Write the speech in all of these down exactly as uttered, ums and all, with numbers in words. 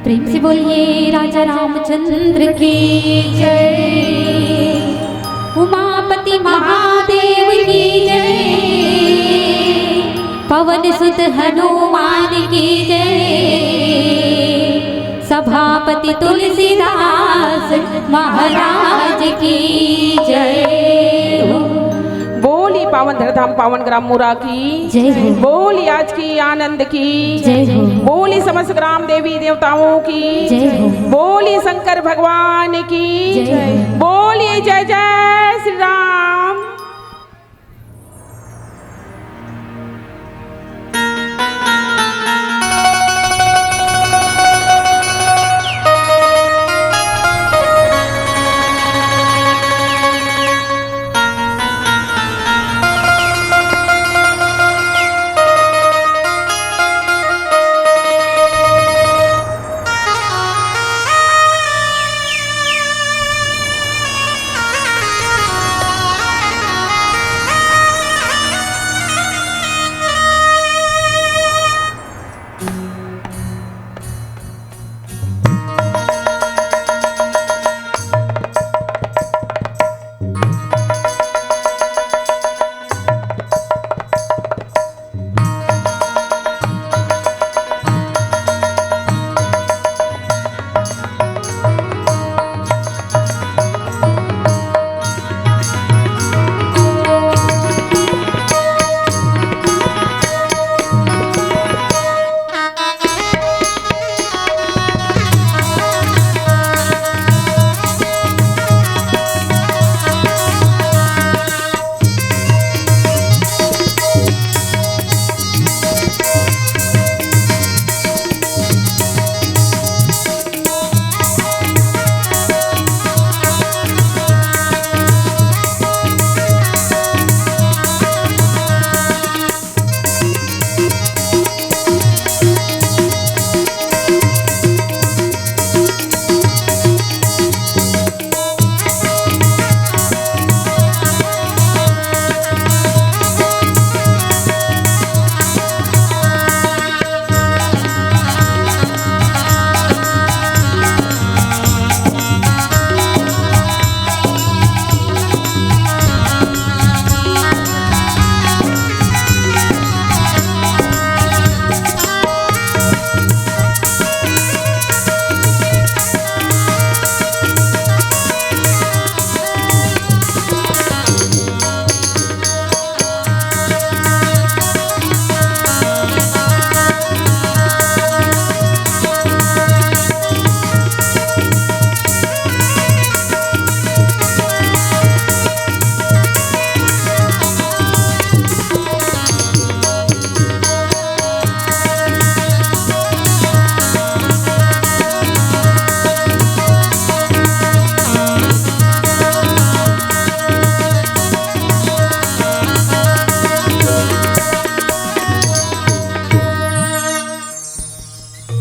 प्रेम से बोलिए राजा रामचंद्र की जय, उमापति महादेव की जय, पवन सुत हनुमान की जय, सभापति तुलसीदास महाराज की जय हो। बोली पावन धरधाम पावन ग्राम मुरा की जय हो। बोली आज की आनंद की जय हो। बोली समस्त ग्राम देवी देवताओं की जय हो। बोली शंकर भगवान की जय हो। बोली जय जय श्री राम।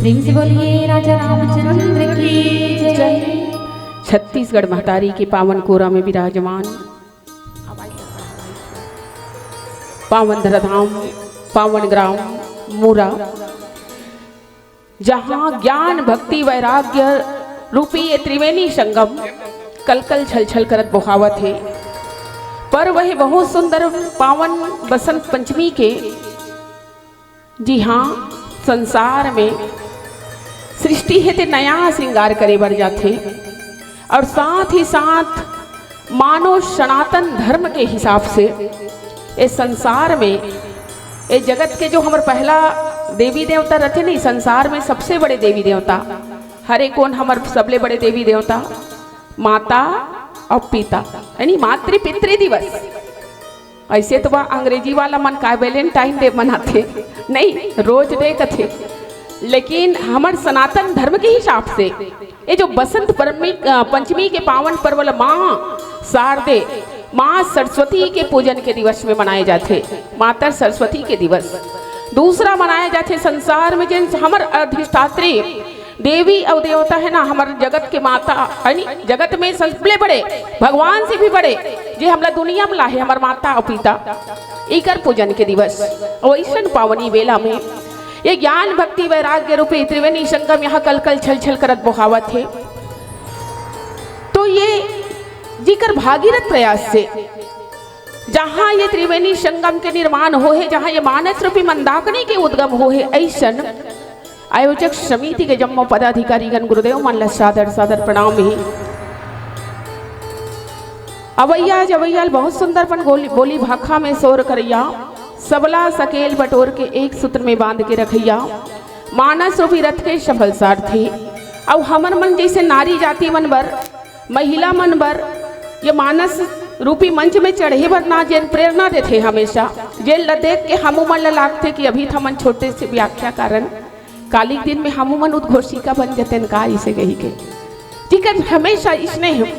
प्रेम से बोलिए राजा रामचंद्र की जय। छत्तीसगढ़ महतारी के पावन कोरा में विराजमान पावन धराधाम, पावन ग्राम मुरा, जहाँ ज्ञान, भक्ति, वैराग्य रूपी ये त्रिवेणी संगम कल कल छल छल करत बोहावत हे। पर्व हे बहुत सुंदर पावन बसंत पंचमी के। जी हाँ, संसार में सृष्टि हे ते नया श्रृंगार करे बर जाथे और साथ ही साथ मानव सनातन धर्म के हिसाब से ए संसार में, ए जगत के जो हमर पहला देवी देवता रथे नहीं, संसार में सबसे बड़े देवी देवता हरे कोन हमर सबले बड़े देवी देवता? माता और पिता, यानी मातृ पितृ दिवस। ऐसे तो वह अंग्रेजी वाला मन काय वैलेंटाइन डे मनाथे, नहीं, रोज डे कथे, लेकिन हमर सनातन धर्म के हिसाब से ये जो बसंत परमी-, अ, पंचमी के पावन पर्व ल माँ शारदे, माँ सरस्वती के पूजन के दिवस में मनाए जाथे, माता सरस्वती के दिवस। दूसरा मनाए जाथे संसार में जेन हमर अधिष्ठात्री देवी अउ देवता हे ना, हमर जगत के माता, यानी जगत में सबले बड़े, भगवान से भी बड़े, जे हमला दुनिया में लाहे, हमर माता अउ पिता, इकर पूजन के दिवस। वैसन पावनी बेला में ये ज्ञान भक्ति वैराग्य रूपी त्रिवेणी संगम यहाँ कल कल छल छल करत बोहावत हे। तो ये जिकर भागीरथ प्रयास से जहाँ ये त्रिवेणी संगम के निर्माण हो हे, जहाँ ये मानस रूपी मंदाकिनी के उद्गम हो हे, ऐसन आयोजक समिति के जम्मो पदाधिकारीगण गुरुदेव मन ला सादर सादर प्रणाम हे। अवैया जवैया ल बहुत सुंदर अपन गोली, बोली भाखा में शोर करैया, सबला सकेल बटोर के एक सूत्र में बांध के रखैया, मानस रूपी रथ के सफल सारथी। अउ हमर मन जैसे नारी जाति मन बर, महिला मन बर ये मानस रूपी मंच में चढ़े बर ना जेन प्रेरणा देथे हमेशा, जेन ल देख के हमू मन ल लागथे कि अभी त हमन छोटे से व्याख्या कारण काली के दिन में हमू मन उद्घोषिका बन जतेन का, इसे कही के। जिकर हमेशा स्नेह,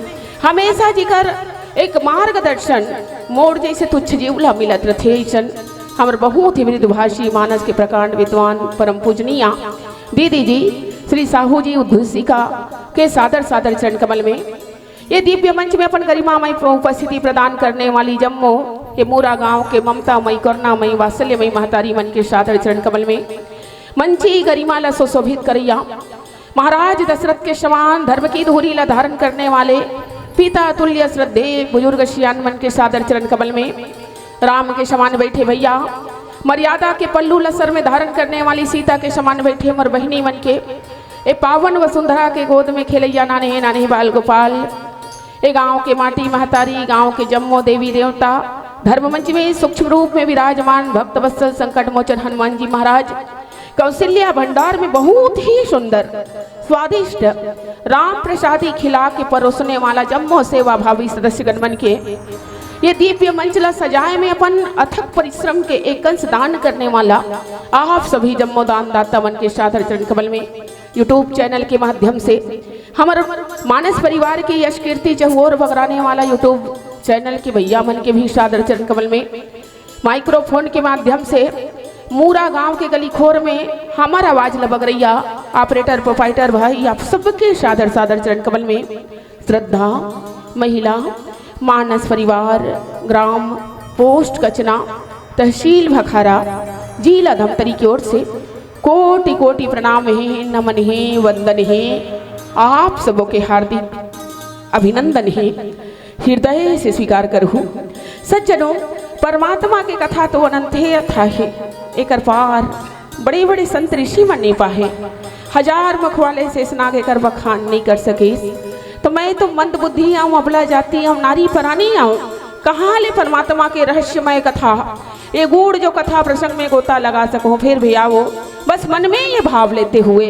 हमेशा जिकर एक मार्गदर्शन मोर जैसे तुच्छ जीव ला मिलत रथे, ऐसन हमर बहुत ही मृदुभाषी मानस के प्रकांड विद्वान परम पूजनीय दीदी जी श्री साहू जी उद्घोषिका के सादर सादर चरण कमल में ये दिव्य मंच में अपन गरिमामय उपस्थिति प्रदान करने वाली जम्मो ये मोरा गांव के ममतामयी, करुणामयी, वात्सल्यमयी महतारी मन के सादर चरण कमल में मंची गरिमा ला सुशोभित करैया, महाराज दशरथ के समान धर्म की धुरी ला धारण करने वाले पिता तुल्य श्रद्धेय बुजुर्ग सियान मन के सादर चरण कमल में, राम के समान बैठे भैया, मर्यादा के पल्लू ला सर में धारण करने वाली सीता के समान बैठे हमर बहिनी मन के, ए पावन वसुंधरा के गोद में खेलैया नान्हे नान्हे बाल गोपाल, ए गांव के माटी महतारी, गांव के जम्मो देवी देवता, धर्म मंच में सूक्ष्म रूप में विराजमान भक्त वत्सल संकट मोचन हनुमान जी महाराज, कौशल्या भंडार में बहुत ही सुंदर स्वादिष्ट राम प्रसादी खिला के परोसने वाला जम्मो सेवा भावी सदस्यगण मन के ये दिव्य मंच ला सजाए में अपन अथक परिश्रम के एक अंश दान करने वाला आप सभी जम्मो दानदाता मन के सादर चरण कमल में YouTube चैनल के माध्यम से हमर मानस परिवार के यश कीर्ति चहुओर बगराने वाला YouTube चैनल के भैया मन के भी सादर चरण कमल में माइक्रोफोन के माध्यम से मूरा गांव के गली खोर में हमर आवाज ल बगरैया ऑपरेटर प्रोपाइटर भाई आप सबके सादर सादर चरण कमल में श्रद्धा महिला मानस परिवार ग्राम पोस्ट कचना तहसील भखारा जिला धमतरी की ओर से कोटि कोटि प्रणाम हे, नमन हे, वंदन हे, आप सबो के हार्दिक अभिनंदन हे। हृदय से स्वीकार करहु। सज्जनों, परमात्मा के कथा तो अनंत हे अथाह हे, एकर पार बड़े बड़े संत ऋषि मन नइ पाहे। हजार मुख वाले शेषनाग एकर बखान नइ कर सकेस। तो मैं तो मंद बुद्धि आऊं, अबला जाति आऊं, नारी परानी आऊं, कहाँ ले परमात्मा के रहस्यमय कथा, ये गूढ़ जो कथा प्रसंग में गोता लगा सको। फिर भी आओ, बस मन में ये भाव लेते हुए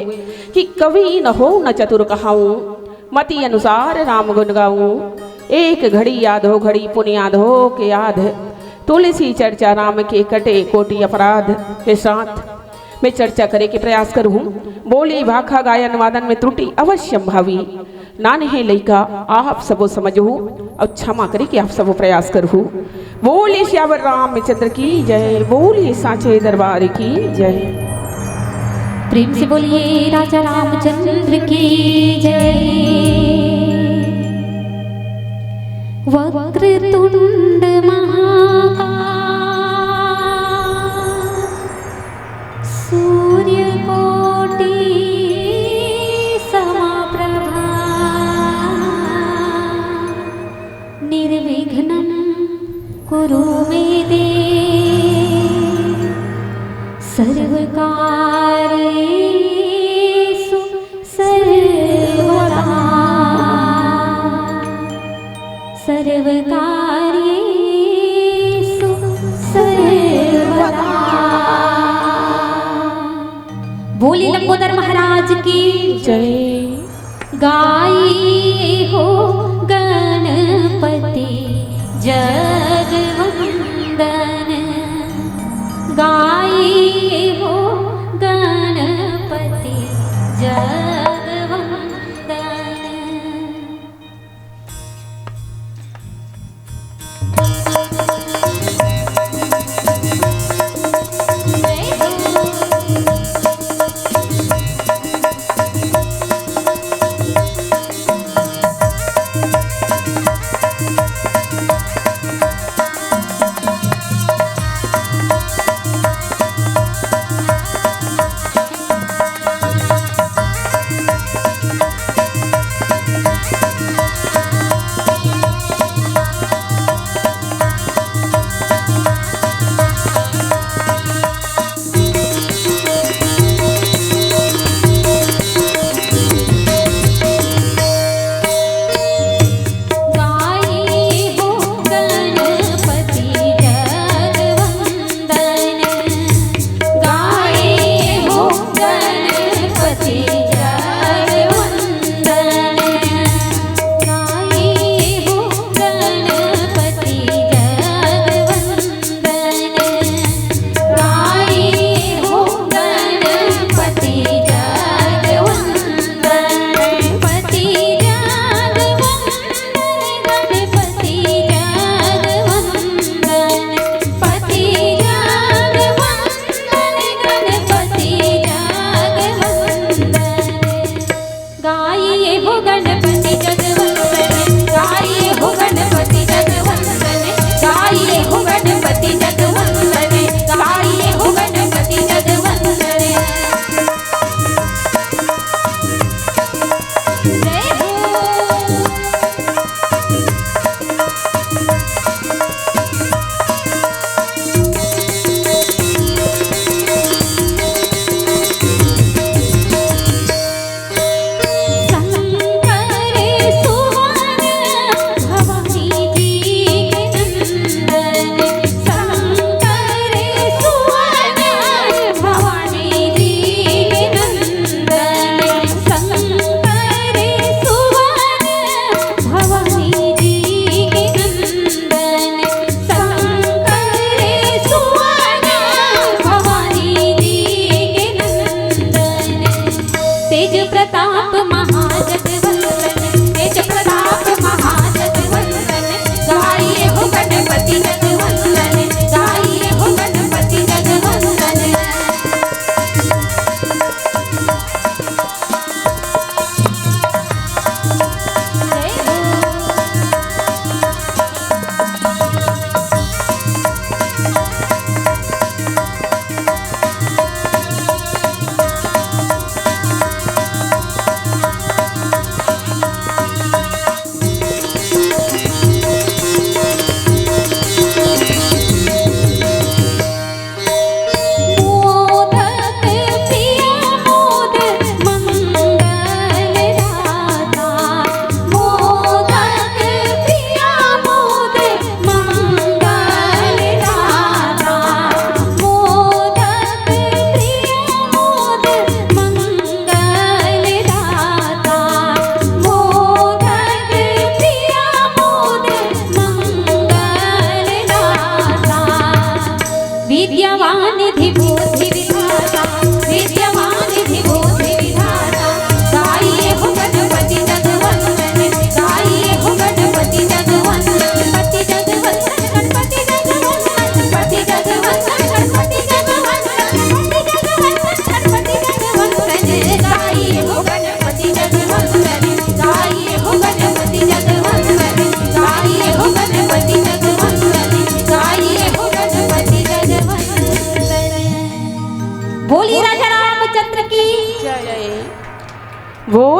कि कवि न होउँ न चतुर कहाऊं, मति अनुसार राम गुण गाऊं। एक घड़ी याद हो घड़ी पुन याद हो के याद, तुलसी चर्चा राम के कटे कोटि अपराध के साथ में चर्चा करे के प्रयास करूं। बोली भाखा गायन वादन में त्रुटि अवश्यम भावी, नान्हे लइका आप सबो समझहू अउ क्षमा करे के आप सबो प्रयास करहू। बोले सियावर रामचंद्र की जय, बोले सांचे दरबार की जय। प्रेम से बोलिए राजा रामचंद्र की जय। वक्रतुंड महाकाय सूर्यकोटि समाप्रभा निर्विघ्नं कुरु मे देव सर्वकार्येषु सर्वदा। सर्वकार्येषु सर्वदा। बोले लंबोदर महाराज की जय। गाई हो गणपति जगवंदन, गाई हो गणपति जगवंदन।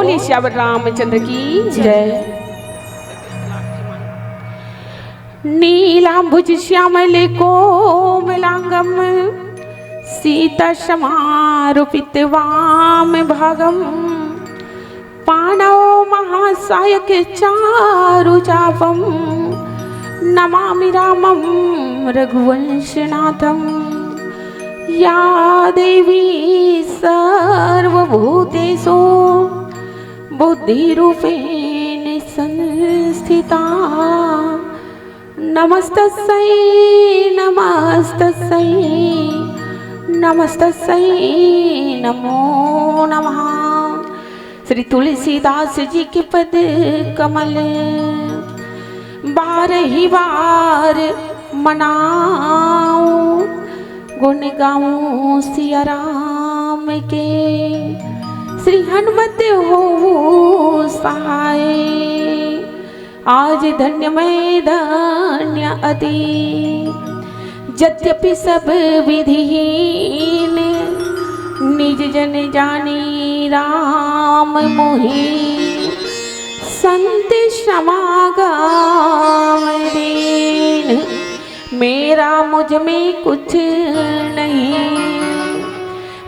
बोल सियावर रामचंद्र की जय। नीलांबुज श्यामल कोमलांगम सीता समारूपित वाम भागम पाणौ महासायक चारुचापं नमामि रामं रघुवंशनाथम्। या देवी सर्वभूतेषु बुद्धिरूपेण संस्थिता नमस्तस्यै नमस्तस्यै नमस्तस्यै नमो नमः। श्री तुलसीदास जी के पद कमल बारही बार मनाऊं गुण गाऊं सिया राम के श्री हनुमत हो सहाय। आज धन्य मैं धन्य अति जद्यपि सब विधिहीन निज जन जानी राम मोहि संत समागम दीन। मेरा मुझ में कुछ नहीं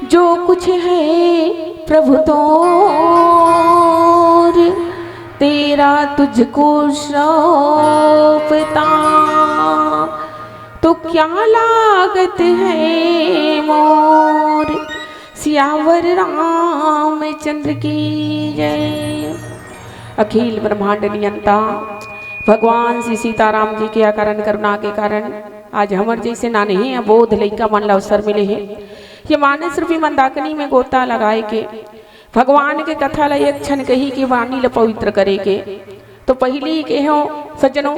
जो कुछ है प्रभु तोर तेरा तुझको सौंपता तो क्या लागत है मोर। सियावर रामचंद्र की जय। अखिल ब्रह्मांड नियंता भगवान श्री सीताराम जी के अकारण करुणा के कारण आज हमर जैसे नानही अबोध लइका मन ला अवसर मिले हे ये मानस रूपी मंदाकिनी में गोता लगाए के भगवान के कथा ला एक क्षण कही के वाणी ला पवित्र करे के। तो पहिली कहेंव सज्जनों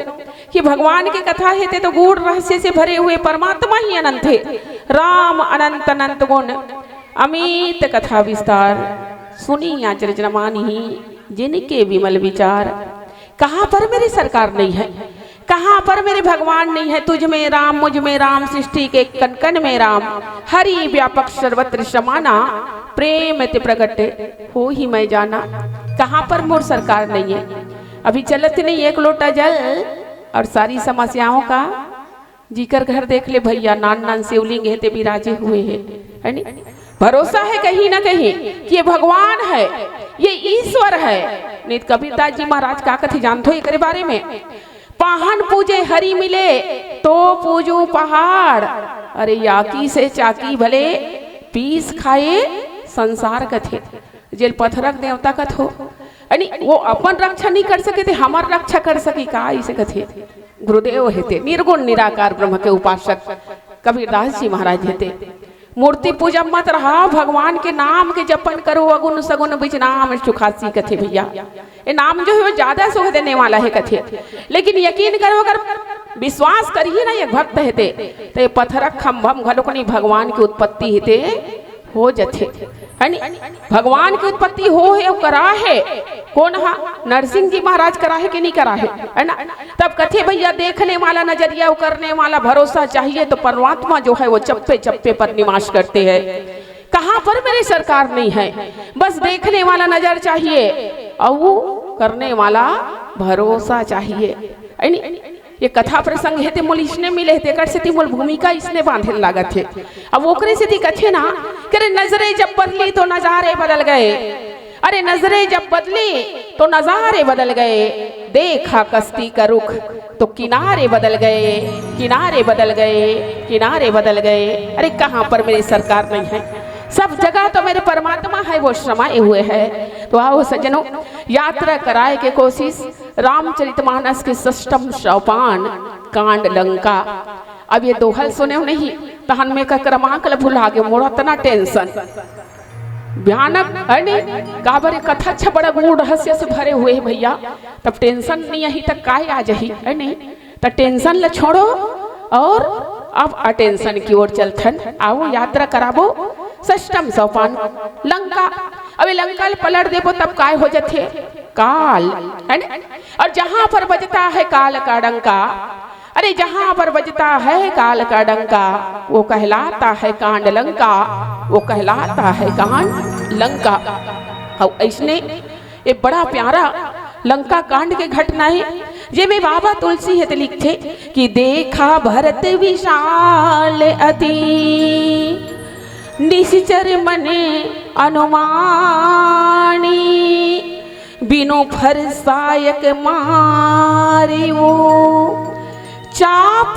कि भगवान के कथा हे ते तो गूढ़ रहस्य से भरे हुए परमात्मा ही अनंत हे। राम अनंत अनंत गुण अमित कथा विस्तार सुनी अचरज न मानही जिनके विमल विचार। कहाँ पर मेरे सरकार नहीं है कहाँ पर मेरे भगवान नहीं है। तुझ में राम मुझ में राम सृष्टि के कण कण में राम हरि व्यापक सर्वत्र समाना प्रेम ते प्रगट हो ही मैं जाना। कहाँ पर मोर सरकार नहीं है। अभी चलत नहीं एक लोटा जल और सारी समस्याओं का जीकर घर देख ले भैया नान नान शिवलिंग हे ते विराजे हुए हे है नी। भरोसा है कहीं ना कहीं कि ये भगवान है ये ईश्वर है। नहीं तो कबीरदास जी महाराज का कथे जानथो एकरे बारे में पाहन पूजे हरि मिले तो पूजू पहाड़। अरे याकी से चाकी भले पीस खाए संसार कथे जेल पथरक देवता कथो। अनी वो अपन रक्षा नहीं कर सके थे हमर रक्षा कर सके का इसे कथे। गुरुदेव हेते निर्गुण निराकार ब्रह्म के उपासक कबीरदास जी महाराज हेते। मूर्ति पूजा मत रहा भगवान के नाम के जपन करो अगुन सगुन बिच नाम सुखासी कथे भैया। ये नाम जो है वो ज्यादा सुख देने वाला है कथे। लेकिन यकीन करो अगर विश्वास करिए ना ये भक्त हेते तो ये पथरक खम्भम घलोकनी भगवान की उत्पत्ति हेते हो जथे। है नी? भगवान की उत्पत्ति हो हे अउ करा हे कोन हा? नरसिंह जी महाराज करा हे कि नहीं करा हे? है ना? तब कथे भैया देखने वाला नजरिया अउ करने वाला भरोसा चाहिए तो परमात्मा जो है वो चप्पे चप्पे पर निवास करते हैं। कहाँ पर मेरे सरकार नहीं है बस देखने वाला नजर चाहिए अउ करने वाला भरोसा चाहिए। है नी? ये कथा प्रसंग हे ते मोल इसने मिले हे तेकर सेती मोल भूमिका इसने बांधे लागत हे। अब ओकरे सेती कथे ना कि अरे नजरे जब बदली तो नजारे बदल गए। अरे नजरे जब बदली तो नजारे बदल गए। देखा कश्ती का रुख तो किनारे बदल गए। किनारे बदल गए। किनारे बदल गए। अरे कहाँ पर मेरी सरकार नहीं है सब जगह तो मेरे परमात्मा है वो समाए हुए है। तो आओ सज्जनों यात्रा कराए के कोशिश रामचरितमानस के षष्टम सोपान कांड लंका। अब ये दोहल सुने नहीं तहन में का क्रमांक ल भुला गे मोर अतना टेंशन भयानक है नहीं। काबर ये कथा अच्छा बड़ा गूढ़ रहस्य से भरे हुए है भैया। तब टेंशन नहीं यही तक काय आ जही है नहीं। त टेंशन ल छोड़ो और अब अटेंशन की ओर चलथन। आओ यात्रा कराबो षष्टम सोपान लंका। अब ये लंका ल पलट देबो तब काय हो जथे? काल है ना। और जहां पर बजता है काल का डंका अरे जहां पर बजता है काल का डंका वो कहलाता है कांड लंका। वो कहलाता है कांड लंका। और ऐसने ये बड़ा प्यारा लंका कांड के घटना हे, जेमे बाबा तुलसी हे ते लिखथे कि देखा भरत विशाल अति, निश्चर मन अनुमानी, बिनु फर सायक मारियो, चाप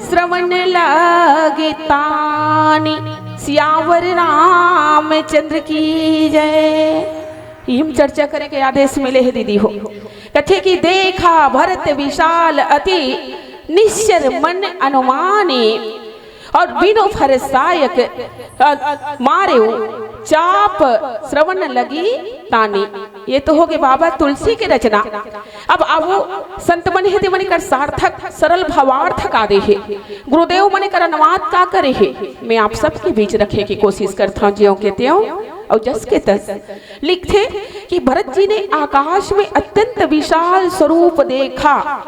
श्रवण लगे तानी। सियावर रामचंद्र की जय। इही म चर्चा करे के आदेश मिले हे दीदी हो। कथे कि देखा भरत विशाल अति, निश्चर मन अनुमानी, और बिनु फर सायक, अ, मारेउ चाप श्रवण लगी तानी। ये तो होगे बाबा तुलसी के रचना। अब आवो संत मन हे ते मन एकर सार्थक सरल भावार्थ का दे हे, गुरुदेव मन एकर अनुवाद का करे हे, मैं आप सबके बीच रखे के कोशिश करथौं, ज्यों के त्यों अउ जस के तस। लिखथे कि भरत जी ने आकाश में अत्यंत विशाल स्वरूप देखा।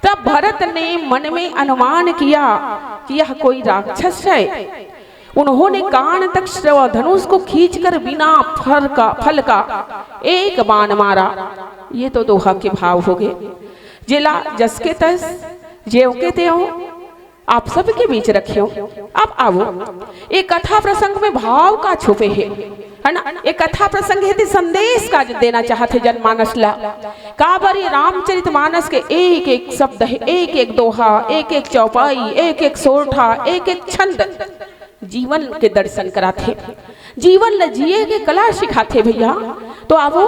तब भरत ने मन में अनुमान किया कि यह कोई राक्षस है। उन्होंने कान तक श्रव-, धनुष को खींचकर बिना फर का, फल का एक बाण मारा। ये तो दोहा के भाव होगे। जेला जस के तस, ज्यों के त्यों, आप सबके बीच रखेंव। अब आवो, ये कथा प्रसंग में भाव का छुपे हे, है ना? ये कथा प्रसंग हे ते संदेश का देना चाहत हे जनमानस ला। काबर ये रामचरित मानस के एक एक शब्द हे, एक एक दोहा, एक एक चौपाई, एक एक सोरठा, एक एक छंद जीवन के दर्शन कराथे, जीवन ल जिए के कला सिखाथे भैया। तो आवो,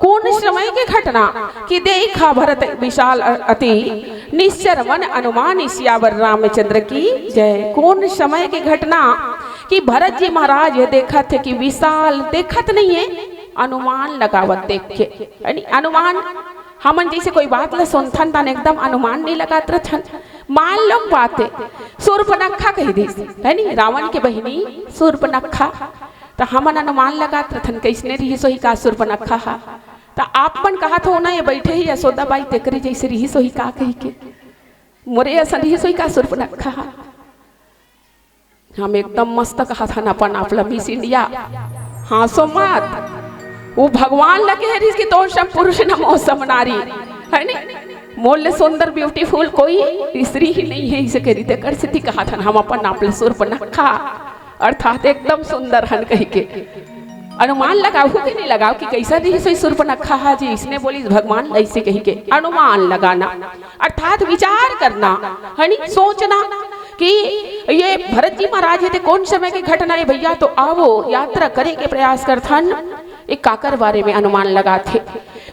कोन समय के घटना कि देखा भरत विशाल अति, निश्चर मन अनुमानी, सियावर रामचंद्र की जय। कोन समय के घटना कि भरत जी महाराज ये देखत हे कि विशाल देखत नहीं हे, अनुमान लगावत देख के, यानी अनुमान, हमन जैसे कोई बात ल सुनथन तन एकदम अनुमान नहीं लगात रहथन। मान लो बात हे, सूर्पनखा कहि दिस, है नी, रावण के बहिनी सूर्पनखा। त हमन अनुमान लगात रहथन, कइसने रिहिस होही का सूर्पनखा हा। त आप मन कहत हो ना, ये बैठे हे यशोदा बाई, तेकरे जैसे रिहिस होही का कहि के, मोरे असन रिहिस होही का सूर्पनखा हा। हम एकदम मस्त कहत हन अपन आप ल, मिस इंडिया, हाँसो मत। वो भगवान ल कहे रिहिस कि तोर सम पुरुष नमोसम नारी, है नी? मोर ले सुंदर beautiful कोई स्त्री ही नहीं है, इसे कहि रिहिस, तेकर सेती कहत हन हम अपन आप ल सूर्पनखा, अर्थात एकदम सुंदर हन कहि के। अनुमान लगाहू कि नहीं लगाव कि कइसन रिहिस होही सूर्पनखा हा जी, इसने बोलिस भगवान ल अइसे कहि के। अनुमान लगाना अर्थात विचार करना, है नी, सोचना कि ये भरत जी महाराज हे ते कोन समय के घटना हे भैया। तो आवो यात्रा करे के प्रयास करथन, ये काकर बारे में अनुमान लगाथे,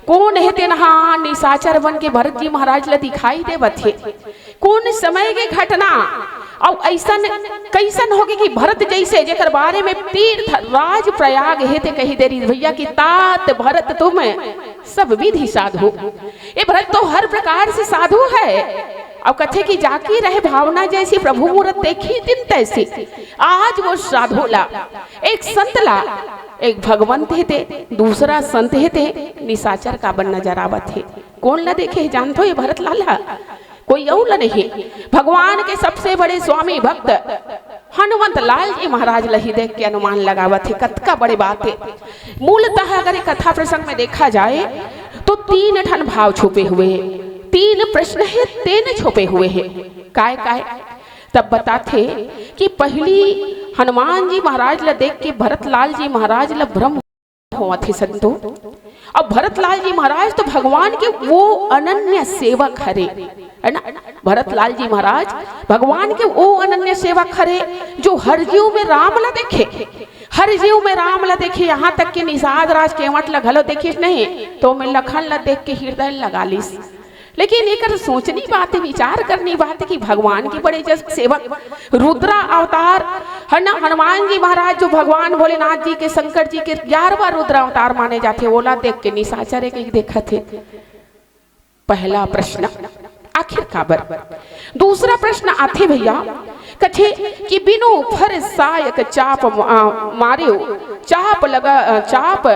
कोन हे तेन हा निशाचर बन के भरत जी महाराज ल दिखाई देवत हे, कोन समय के घटना, अउ अइसन कइसन होगे कि भरत जैसे, जेकर बारे में तीर्थ राज प्रयाग हे ते कहि दे रिहिस भैया कि तात भरत तुम सब विधि साधु। ये भरत तो हर प्रकार से साधु है। अउ कथे कि जाकी रहे भावना जैसी, प्रभु मूरत देखी दिन तैसी। आज वो साधु ला, एक संत ला, एक भगवंत हे ते, दूसरा संत हे ते निशाचर काबर नजर आवत हे। कोन ला देखे हे जानथो ये भरत लाल हा? कोई अउ ल नहीं, भगवान के सबसे बड़े स्वामी भक्त हनुमंत लाल जी महाराज ल ही देख के अनुमान लगावत हे, कतका बड़े बात हे। मूलतः अगर ये कथा प्रसंग में देखा जाए तो तीन ठन भाव छुपे हुए हे, तीन प्रश्न हे तेन छुपे हुए हे। काय काय? तब बताथे कि पहली हनुमान जी महाराज ल देख के भरत लाल जी महाराज ल भ्रम होवत हे संतो। अब भरतलाल जी महाराज तो भगवान के वो अनन्य सेवक हरे, है ना? भरतलाल जी महाराज भगवान के वो अनन्य सेवक हरे, जो हर जीव में राम ला देखे, हर जीव में राम ला देखे, यहाँ तक कि निषाद राज केवट ला घलो देखिस नहीं, तो में लखन ला देख के हृदय लगा लिस। लेकिन एकर सोचनी बात हे, विचार करनी बात हे कि भगवान के बड़े जस सेवक रुद्रा अवतार, है ना, हनुमान जी महाराज जो भगवान भोलेनाथ जी के, शंकर जी के ग्यारहवाँ रुद्रा अवतार माने जाथे, ओला देख के निशाचर एक, एक देखत हे। पहला प्रश्न, आखिर काबर? दूसरा प्रश्न आथे भैया, कथे कि बिनु फर सायक चाप म-, आ, मारेउ, चाप लगा, अ, चाप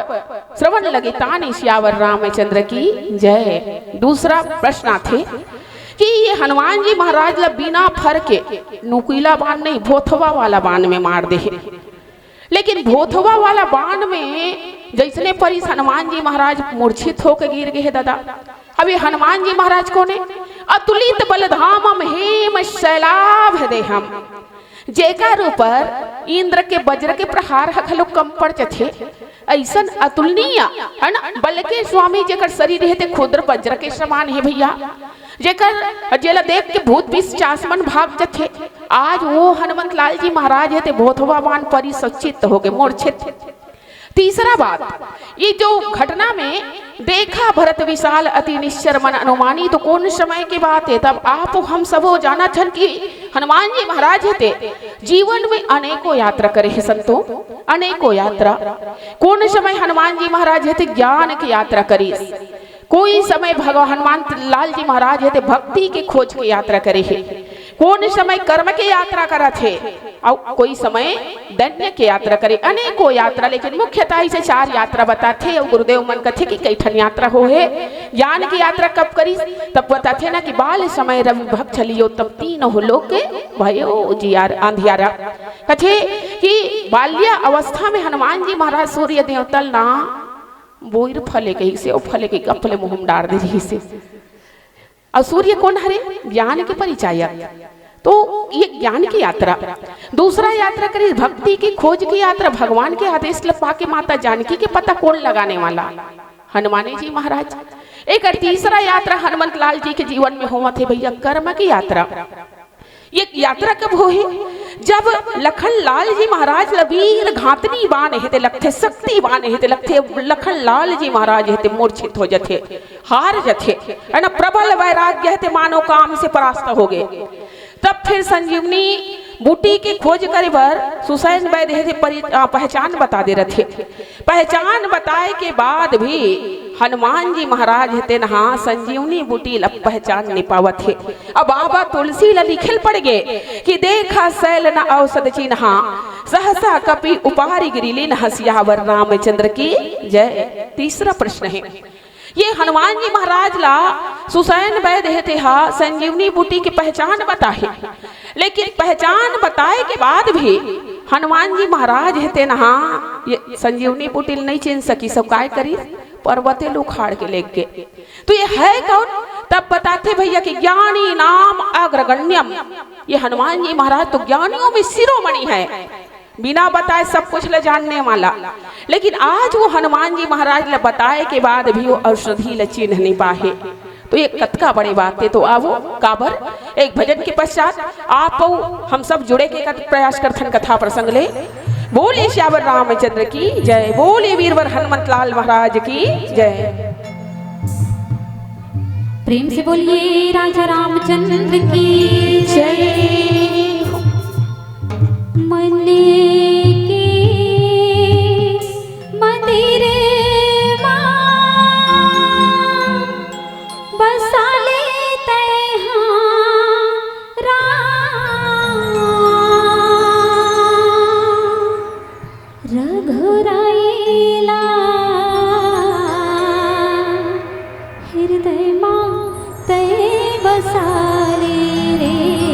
श्रवण लगे तानी सियावर रामचंद्र की जय। दूसरा प्रश्न आथे कि ये हनुमान जी महाराज ला बिना फर के, नुकीला बाण नहीं, भोथवा वाला बाण में मार दे हे। लेकिन भोथवा वाला बाण में जइसने परिस हनुमान जी महाराज मूर्छित होके गिर गे हे दादा। अब ये हनुमान जी महाराज कोन हे? अतुलित बलधामम हेम शैलाभ देहम, जेकर ऊपर इंद्र के वज्र के प्रहार ह घलो कम पड़ जथे। अइसन अतुलनीय, है ना, बल के स्वामी जेकर शरीर हे ते खुद्र वज्र के समान हे भैया, जेकर, जेला देख के भूत पिशाच मन भाग जथे। आज वो हनुमंत लाल जी महाराज हे ते भोथवा बाण परिस चित्त होगे, मूर्छित। तीसरा बात, ये जो घटना में देखा भरत विशाल अति निश्चर मन अनुमानी, तो कोन समय के बात हे? तब आप हम सबो जानत हन कि हनुमान जी महाराज हे ते जीवन में अनेकों यात्रा करे हे संतो, अनेकों यात्रा। कोन समय हनुमान जी महाराज हे ते ज्ञान के यात्रा करिस, कोई समय भगवान हनुमान लाल जी महाराज हे ते भक्ति के खोज के यात्रा करे हे, कोन समय कर्म के यात्रा करत हे, अउ कोई समय दैन्य के यात्रा करे, अनेकों यात्रा, लेकिन मुख्यतः इसे चार यात्रा बताथे। अउ गुरुदेव मन कथे कि कई ठन यात्रा हो हे। ज्ञान की यात्रा कब करिस? तब बताथे ना कि बाल समय रवि भक्ष लियो, तब तीनों लोक के भयो जियार अंधियारा। कथे कि बाल्या अवस्था में हनुमान जी महाराज सूर्य देवतल ना बोइर फले कहिसे, ओ फले के गपले मुंह में डार दे रहिसे। अउ सूर्य कोन हरे? ज्ञान के परिचायक। तो ये ज्ञान की यात्रा। दूसरा यात्रा करिस भक्ति की खोज की यात्रा, भगवान के आदेश ल पाके माता जानकी के पता कोन लगाने वाला? हनुमाने जी महाराज। एक तीसरा यात्रा हनुमंत लाल जी के जीवन में होवत हे भैया, कर्म की यात्रा। ये यात्रा कब होही? जब लखन लाल जी महाराज ल वीर घातनी बाण हे ते लगथे, शक्ति बाण हे ते लगथे, लखन लाल जी महाराज हे ते मूर्छित हो जथे, हार जथे, है ना, प्रबल वैराग्य हे ते मानो काम से परास्त हो गे। तब फिर संजीवनी बूटी के खोज करे बर सुसैन वैद्य हे ते परि-, अ, पहचान बता दे रथे। पहचान बताए के बाद भी हनुमान जी महाराज हे तेन हा संजीवनी बूटी ल पहचान नइ पावत हे। अब बाबा तुलसी ल लिखे ल पड़ गे कि देखा सैल न औषध चिन्हा, सहसा कपि उपारि गिरि लीन्ह, सियावर रामचंद्र की जय। तीसरा प्रश्न हे, ये हनुमान जी महाराज ला सुसैन वैद्य हे ते हा संजीवनी बूटी के पहचान बताहे, लेकिन पहचान बताए के बाद भी हनुमान जी महाराज हे तेन हा ये संजीवनी बूटी ल नइ चिन्ह सकिस, सब काय करिस? पर्वते ल उखाड़ के लेग गे। तो ये हे कोन? तब बताथे भैया कि ज्ञानी नाम अग्रगण्यम, ये हनुमान जी महाराज तो ज्ञानियों में शिरोमणि हे, बिना बताए सब कुछ ल जानने वाला। लेकिन आज वो हनुमान जी महाराज ल बताए के बाद भी वो औषधि ल चिन्ह नइ पाहे। तो ये कतका बड़े बात हे। तो आवो, काबर एक भजन के पश्चात आप अउ हम सब जुड़े के कत-, प्रयास करथन कथा प्रसंग ले। बोलिए सियावर रामचंद्र की जय, बोलिए वीरवर हनुमंत लाल महाराज की जय। प्रेम से बोलिए राजा रामचंद्र की जय। मन के मंदिर मा बसा ले तैं हा राम। रघुराई ला हृदय मा तैं बसा ले रे।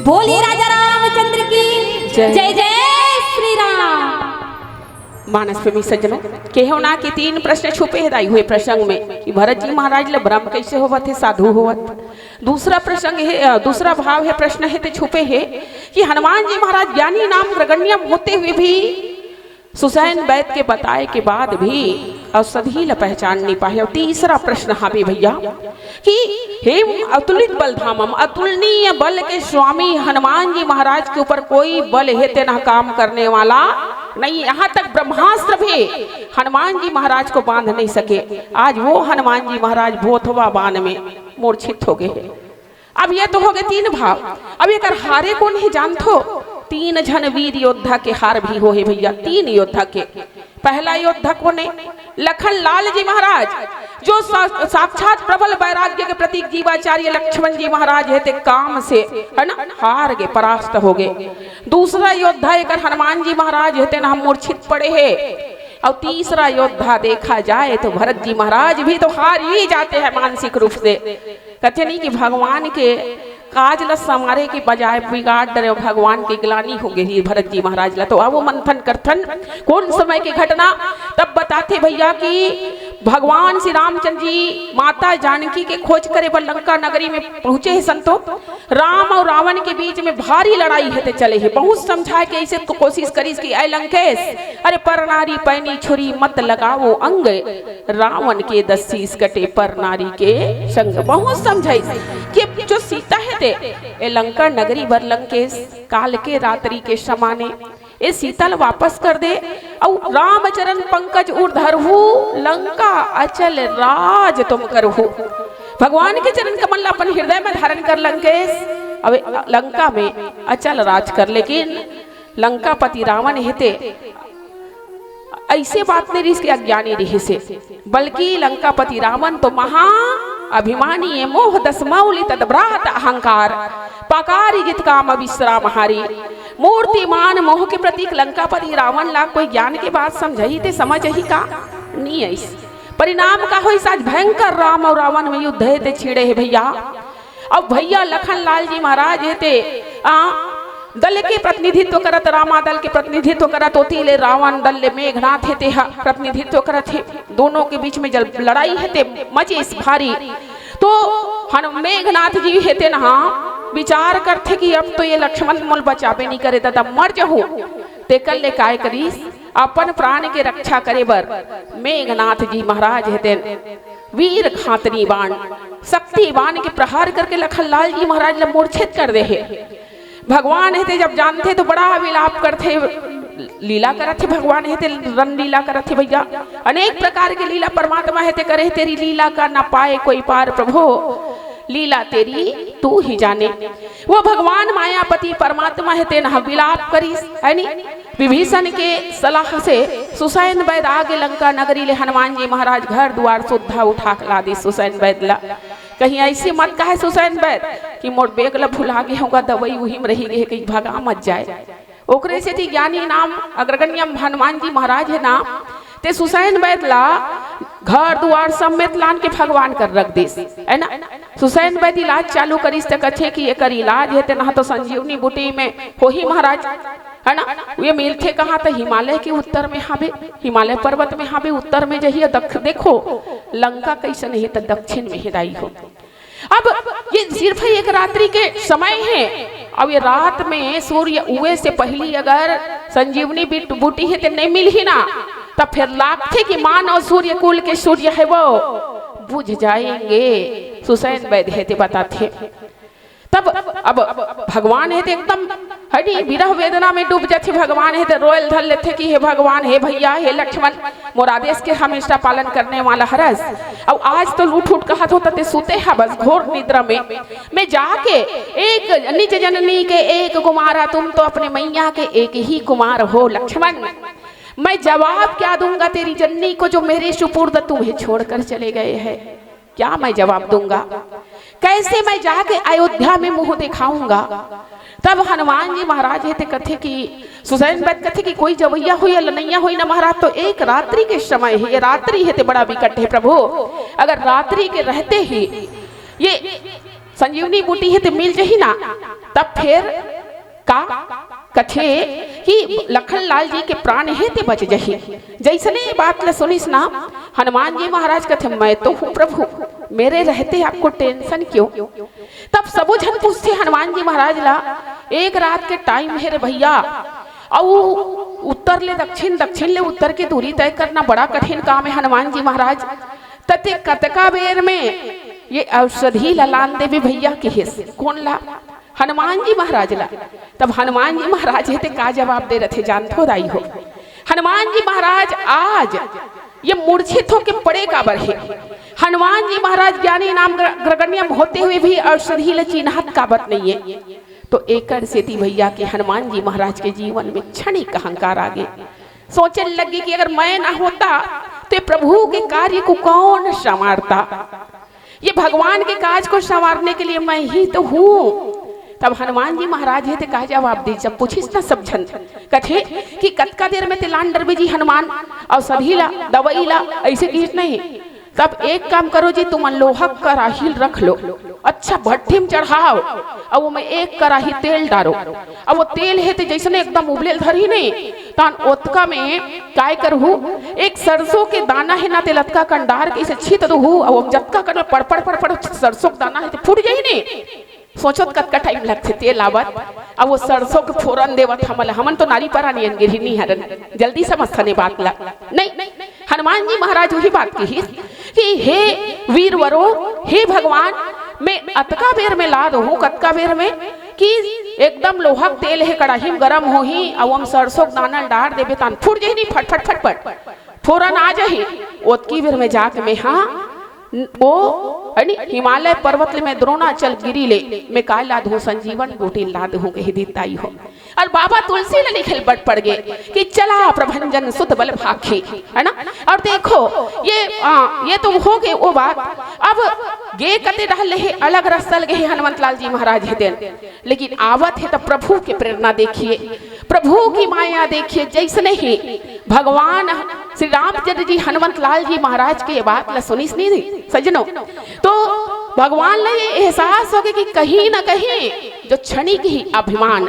बोलिए राजा रामचंद्र की जय। जय जय श्री राम। मानस प्रेमी सज्जनों, केहो ना कि तीन प्रश्न छुपे हे दाई हुए प्रसंग में कि भरत जी महाराज ले भ्रम कैसे होवत हे, साधु होवत। दूसरा प्रसंग हे, अ, दूसरा भाव हे, प्रश्न हे ते छुपे हे कि हनुमान जी महाराज ज्ञानी नाम अग्रगण्यम होते हुए भी सुसैन बैद के बताए के बाद भी औषधि ल पहचान नहीं पाए। और तीसरा प्रश्न हावे भैया कि हे अतुलित बल धामम, अतुलनीय बल के स्वामी हनुमान जी महाराज के ऊपर कोई बल हे तेना काम करने वाला नहीं। यहाँ तक ब्रह्मास्त्र भी हनुमान जी महाराज को बांध नहीं सके। आज वो हनुमान जी महाराज भोथवा बाण में मूर्छित हो गए हैं। अब ये तो हो गए तीन भाव। अब एकर हारे कोन हे जानथो? तीन झन वीर योद्धा के हार भी हो हे भैया, तीन योद्धा के। पहला योद्धा कोन हे? लखन लाल जी महाराज, जो सा-, साक्षात प्रबल वैराग्य के प्रतीक जीवाचार्य लक्ष्मण जी महाराज हे ते काम से, है ना, हार गए, परास्त हो गए। दूसरा योद्धा एकर हनुमान जी महाराज हे ते ना मूर्छित पड़े हे। और तीसरा योद्धा देखा जाए तो भरत जी महाराज भी तो हार ही जाते हैं मानसिक रूप से। कथे नहीं कि भगवान के काज ल संवारे के बजाय बिगाड़ डरे, भगवान के ग्लानि हो गई भरत जी महाराज ला। तो अब वो मंथन करथन कोन समय के घटना, तब बताथे भैया कि भगवान श्री रामचंद्र जी माता जानकी के खोज करे बर लंका नगरी में पहुंचे हे संतो। राम और रावण के बीच में भारी लड़ाई हे ते चले हे। बहुत समझाए के ऐसे तो कोशिश करिस कि ऐ लंकेश, अरे पर नारी पैनी छुरी मत लगावो अंग, रावण के दस शीश कटे पर नारी के संग। बहुत समझाइस कि जो सीता हे ते ए लंका नगरी बर लंकेश, काल के रात्रि के समाने ए सीता ल वापस कर दे, अउ रामचरण पंकज उर धरहु, लंका अचल राज तुम करहु। भगवान के चरण कमल ल अपन हृदय में धारण कर लंकेश, अब लंका में अचल राज कर। लेकिन लंकापति रावण हे ते ऐसे बात नहीं रिहिस कि अज्ञानी रिहिस हे, बल्कि लंकापति रावण तो महा अभिमानी हे। मोह दस मौलि तद ब्रात अहंकार, पकारी जित काम विश्राम हारी। मूर्तिमान मोह के प्रतीक लंकापति रावण ला कोई ज्ञान के बात समझही ते समझही का? नहीं आइस। परिणाम का होइस? आज भयंकर राम और रावण में युद्ध हे ते छिड़े हे भैया। अब भैया लखन लाल जी महाराज हे ते, आ, दल के प्रतिनिधित्व करत, रामा दल के प्रतिनिधित्व करत, ओती ले रावण दल ले मेघनाथ हे ते ह प्रतिनिधित्व करत हे। दोनों के बीच में जब लड़ाई हे ते मचिस भारी। तो हन मेघनाथ जी हे ते नहा विचार करथे कि अब तो ये लक्ष्मण मोल बचाबे नहीं करे, दादा मर जहूं। तेकर ले काय करिस, अपन प्राण के रक्षा करे बर मेघनाथ जी महाराज हे ते वीर घातनी बाण, शक्ति बाण के प्रहार करके लखन लाल जी महाराज ला मूर्छित कर दे हे। भगवान हे ते जब जानथे तो बड़ा विलाप करथे, लीला करत हे भगवान हे ते, रन लीला करत हे भैया। अनेक प्रकार के लीला परमात्मा हे ते करे, तेरी लीला का ना पाए कोई पार प्रभु, लीला तेरी तू ही जाने। वो भगवान मायापति परमात्मा हे ते ना विलाप करिस, है नी? विभीषण के सलाह से सुसैन बैद आगे लंका नगरी ले हनुमान जी महाराज घर दुआर सुद्धा उठा के ला दिस सुसैन बैद ला। कहीं ऐसे मत कहे सुसैन बैद कि मोर बेग ला भुला गे होगा, दवाई उही में रही गे, कहीं भगा मत जाए। ओकरे सेती ज्ञानी नाम अग्रगण्यम हनुमान जी महाराज हे नाम, ते सुसैन बैद ला घर दुआर समेत लान के भगवान कर रख दिस, है ना? सुसैन बैद इलाज चालू करिस त कथे कि एकर इलाज हे ते ना तो संजीवनी बूटी में होही महाराज, है ना? ये मिलथे कहाँ? त हिमालय के उत्तर में हावे, हिमालय पर्वत में हावे, उत्तर में जहिया दख-, देखो लंका कैसन हे त दक्षिण में हे दाई हो। अब ये सिर्फ एक रात्रि के समय हे, अब ये रात में सूर्य उए से पहली अगर संजीवनी बिट-, बूटी हे ते नहीं मिलही ना, तब फिर लागथे कि मानव सूर्य कुल के सूर्य हे वो बुझ जाएंगे। सुसैन बैद हे ते बताथे। तब अब भगवान हे ते एकदम हटी विरह वेदना में डूब जाथे। भगवान हे ते रोयल धर लेथे कि हे भगवान, हे भैया, हे लक्ष्मण, मोर आदेश के हमेशा पालन करने वाला हरस। अब आज तो लूट उठ कहत हो ते सुते हबस घोर निद्रा में। मैं जाके एक निज जननी के एक कुमारा, तुम तो अपने मैया के एक ही कुमार हो लक्ष्मण। मैं जवाब क्या दूंगा तेरी जननी को जो मेरे सुपुर्द तुम्हें छोड़कर चले गए हैं? क्या मैं जवाब दूंगा? कैसे मैं जाके अयोध्या में मुंह दिखाऊंगा? तब हनुमान जी महाराज हे ते कथे कि सुसैन बैद कथे कि कोई जवैया होई या लनैया होई ना महाराज, तो एक रात्रि के समय हे, ये रात्रि हे ते बड़ा विकट हे प्रभु। अगर रात्रि के रहते ही ये संजीवनी बूटी हे ते मिल जही ना, तब फेर का कथे कि लखन लाल जी के प्राण हे ते बच जही। जइसने ये बात ल सुनिस ना, हनुमान जी महाराज कथे, "मैं तो हूँ प्रभु, मेरे रहते आपको tension क्यों?" तब सबो झन पूछथे हनुमान जी महाराज ला, "एक रात के time हे रे भैया, अउ उत्तर ले दक्षिण, दक्षिण ले उत्तर के दूरी तय करना बड़ा कठिन काम हे हनुमान जी महाराज। त ते कतका बेर में ये औषधि ला लान देबे भैया?" किहिस। कोन ला? हनुमान जी महाराज ला। तब हनुमान जी महाराज हे ते का जवाब दे रथे जानथो दाई हो? हनुमान जी महाराज आज ये मूर्छित होके पड़े काबर हे? हनुमान जी महाराज ज्ञानी नाम ग्र-, ग्रगण्यम होते हुए भी औषधि ल चिन्हत काबर नइये? तो एकर सेती भैया के हनुमान जी महाराज के जीवन में क्षणिक अहंकार आ गे। सोचे लगे कि अगर मैं ना होता तो ये प्रभु के कार्य को कौन संवारता? ये भगवान के काज को संवारने के लिए मैं ही तो हूँ। तब हनुमान जी महाराज हे ते का जवाब दे, जब पूछिस ना सब झन, कथे कि कतका देर में ते लान डरबे जी हनुमान, औषधि ला, दवाई ला, अइसे किहिस नहीं। तब एक काम करो जी, तुमन लोहा कराही रख लो, अच्छा भट्ठी में चढ़ाओ, अउ ओमे एक कराही तेल डारो, अउ वो तेल हे ते जइसने एकदम उबले ल धरही नहीं, तान ओतका में काय करहू, एक सरसों के दाना हे ना, तेल अतका कन डार के अइसे छीत दुहू, अउ जतका कन में पड़ पड़ पड़ पड़ सरसों के दाना हे ते फूट जाही नहीं। सोचो त कतका time लगथे तेल आवत, अउ वो सरसों के फोरन देवत हमन ल, हमन तो नारी परा नियन गिरहिनी हरन, जल्दी समझथन ए बात ला। नहीं, हनुमान जी महाराज वही बात किहिस कि हे वीर वरो, हे भगवान, मैं अतका बेर में ला दूहूँ, कतका बेर में कि एकदम लोहा के तेल हे, कड़ाही में गरम होही, अउ हम सरसों के दाना ल डार देबे तान फूट जही नहीं, फट फट फट फट फोरन आ जही। ओतकी बेर में जाके मैं हा वो, है नी, हिमालय पर्वत ले मैं द्रोणाचल गिरी ले मैं काय ला दूहूँ, संजीवन बूटी ला दूहूँ, कहि दिस दाई हो। अउ बाबा तुलसी ल लिखे ल बड़ पड़ गे कि चला प्रभंजन सुत बल भाखी, है ना। अउ देखो, ये, आ, ये तो हो गे वो बात। अब गे कते डहर ले हे, अलग रस्ता ले गे हे हनुमंत लाल जी महाराज हे तेन, लेकिन आवत हे त प्रभु के प्रेरणा देखिए, प्रभु की माया देखिए, जइसने ही भगवान श्री रामचंद्र जी हनुमंत लाल जी महाराज के ये बात ल सुनिस नहीं सज्जनों, तो भगवान ल ये एहसास हो गे कि कहीं ना कहीं जो क्षणिक ही अभिमान,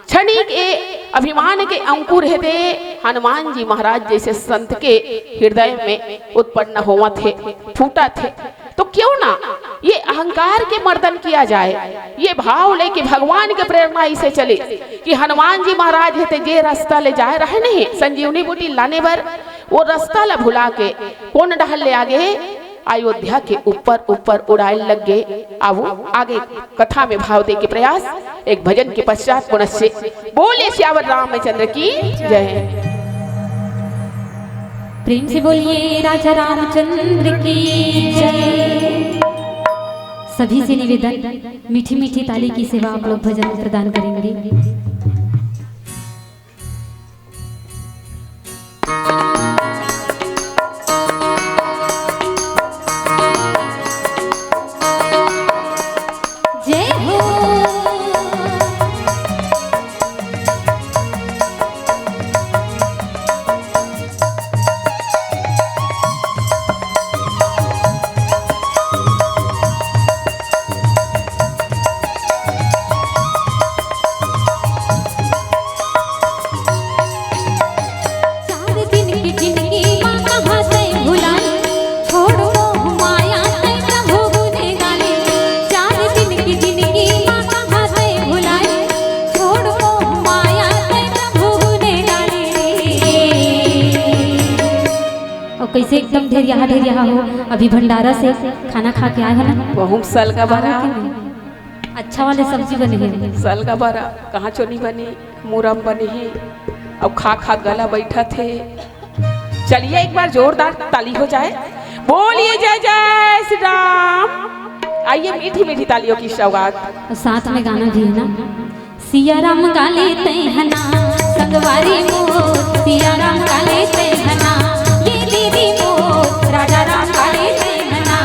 क्षणिक ए अभिमान के अंकुर हे ते हनुमान जी महाराज जइसे संत के हृदय में उत्पन्न होवत हे, फूटत हे। तो क्यों ना ये अहंकार के मर्दन किया जाए, ये भाव लेके भगवान के प्रेरणा इसे चले कि हनुमान जी महाराज हे ते जे रस्ता ले जाए रहे नहीं संजीवनी बूटी लाने बर, वो रस्ता ला भुला के कोन डहर ले आगे, अयोध्या के ऊपर ऊपर उड़ाए लग गे। आवो आगे कथा में भाव दे के प्रयास, एक भजन के पश्चात पुनश्च बोलिए सियावर रामचंद्र की जय। प्रेम से बोलिए राजा रामचंद्र की जय। सभी से निवेदन, मीठी मीठी ताली की सेवा आप लोग भजन में प्रदान करेंगे। जय हो। चार दिन की जिंदगी मा कहाँ तैं भुलाए, छोड़ मोह माया तैं प्रभु गुण गाए। चार दिन की जिंदगी मा कहाँ तैं भुलाए, छोड़ मोह माया तैं प्रभु गुण गाए। अउ कइसे एकदम ढेरिया ढेरिया हो, अभी भंडारा से खाना खा के आए हो ना? बहुत सलगा बरा। आवा कि नहीं? अच्छा वाले सब्जी बने हे। सलगा बरा, कहाँ चोनी बनी, मुरम बनी हे, अउ खा खा गला बैठत हे। चलिए एक बार जोरदार ताली हो जाए, बोलिए जय जय श्री राम। आइए मीठी मीठी तालियों की सौगात। और साथ में गाना भी है ना। सिया राम गाले तैं हना, संगवारी मोर, सिया राम गाले तैं हना, ये दीदी मोर, राजा राम गाले तैं हना।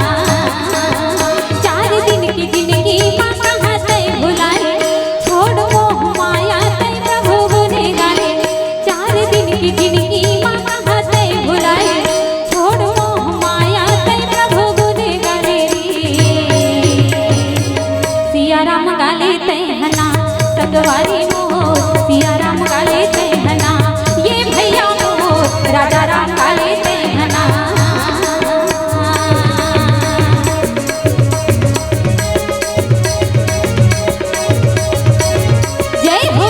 चार दिन की जिंदगी मा कहाँ तैं भुलाए, छोड़ मोह माया तैं प्रभु गुण गाए। चार दिन की जिंदगी मा कहाँ तैं भुलाए, छोड़ मोह माया तैं प्रभु गुण गाए रे। सवारी मोर सिया राम काले तैहना, ये भैया मोर राजा राम काले तैहना। जय हो।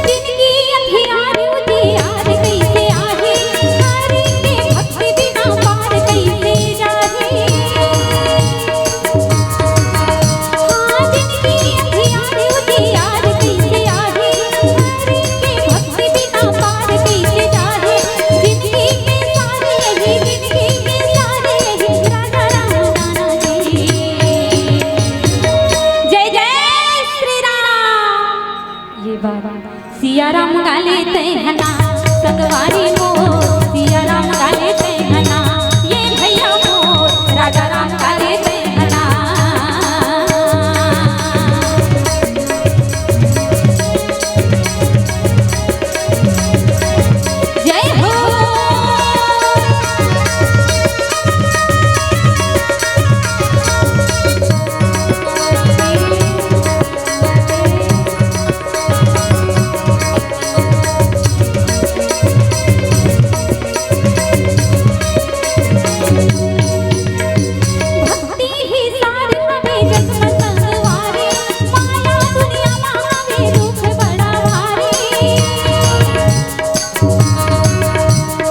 जिनकी अंधियार उजियार कइसे आही, हरि के भक्ति बिना पार कइसे जाही। हाँ, जिनकी अंधियार उजियार कइसे आही, हरि के भक्ति बिना पार कइसे जाही। जिनकी में सारे यही, जिनकी में सारे यही, राजा राम जाना जी। जय जय श्री राम। ये बात सिया राम काले तैहना, संगवारी मोर सिया राम काले तैहना, ये भैया मोर राजा राम काले तैहना। जय हो। भक्ति ही सार हवे जग में संगवारी, माया दुनिया में हवे दुख बड़ा भारी।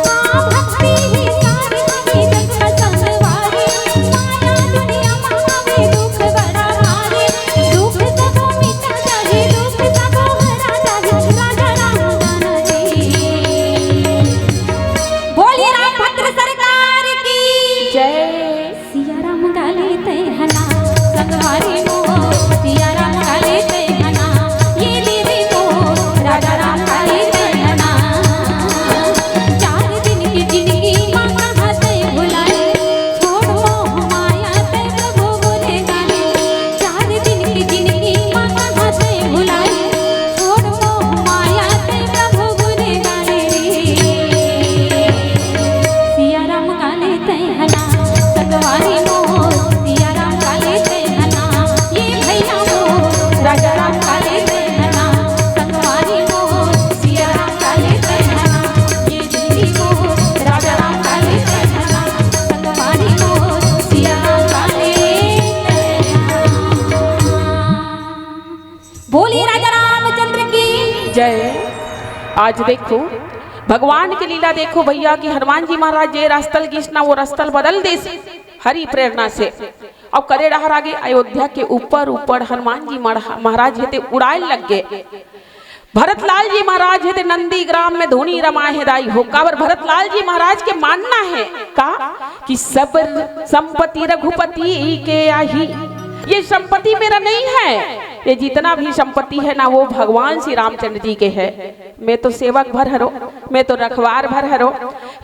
हाँ, भक्ति ही सार हवे जग में संगवारी, माया दुनिया में हवे दुख बड़ा भारी। दुख सबो मिटा जाही, दुख सबो हरा जाही, राजा राम जाना जी। बोलिए रामभद्र सरकार की जय। सिया राम काले तैहना, संगवारी मोर सिया राम काले तैहना, ये दीदी मोर राजा राम काले तैहना। चार दिन की जिंदगी माँ कहाँ तैं भुलाए, छोड़ मोह माया तैं प्रभु गुण गाए। चार दिन की जिंदगी माँ कहाँ तैं भुलाए, छोड़ मोह माया तैं प्रभु गुण गाए। सिया राम काले तैहना, संगवारी मोर सिया राम काले तैहना, ये भैया मोर राजा राम काले तैहना, संगवारी मोर सिया राम काले तैहना, ये जिंदगी मोर राजा राम काले तैहना, संगवारी मोर सिया राम काले तैहना। बोलिए राजा रामचंद्र की जय। आज देखो भगवान के लीला, देखो भैया कि हनुमान जी महाराज जे रस्ता ल गिस ना, वो रस्ता ल बदल देस हरि प्रेरणा से। अब करे डहर आगे अयोध्या के ऊपर, ऊपर हनुमान जी मढ़ा-, महाराज हे ते उड़ाए लग गे। भरतलाल जी महाराज हे ते नंदीग्राम में धुनी रमाए हे दाई हो। काबर भरतलाल जी महाराज के मानना हे का कि सब संपत्ति रघुपति के आही, ये संपत्ति मेरा नहीं है, ये जितना भी संपत्ति है ना, वो भगवान श्री रामचंद्र जी के है। मैं तो सेवक भर हरो, मैं तो रखवार भर हरो।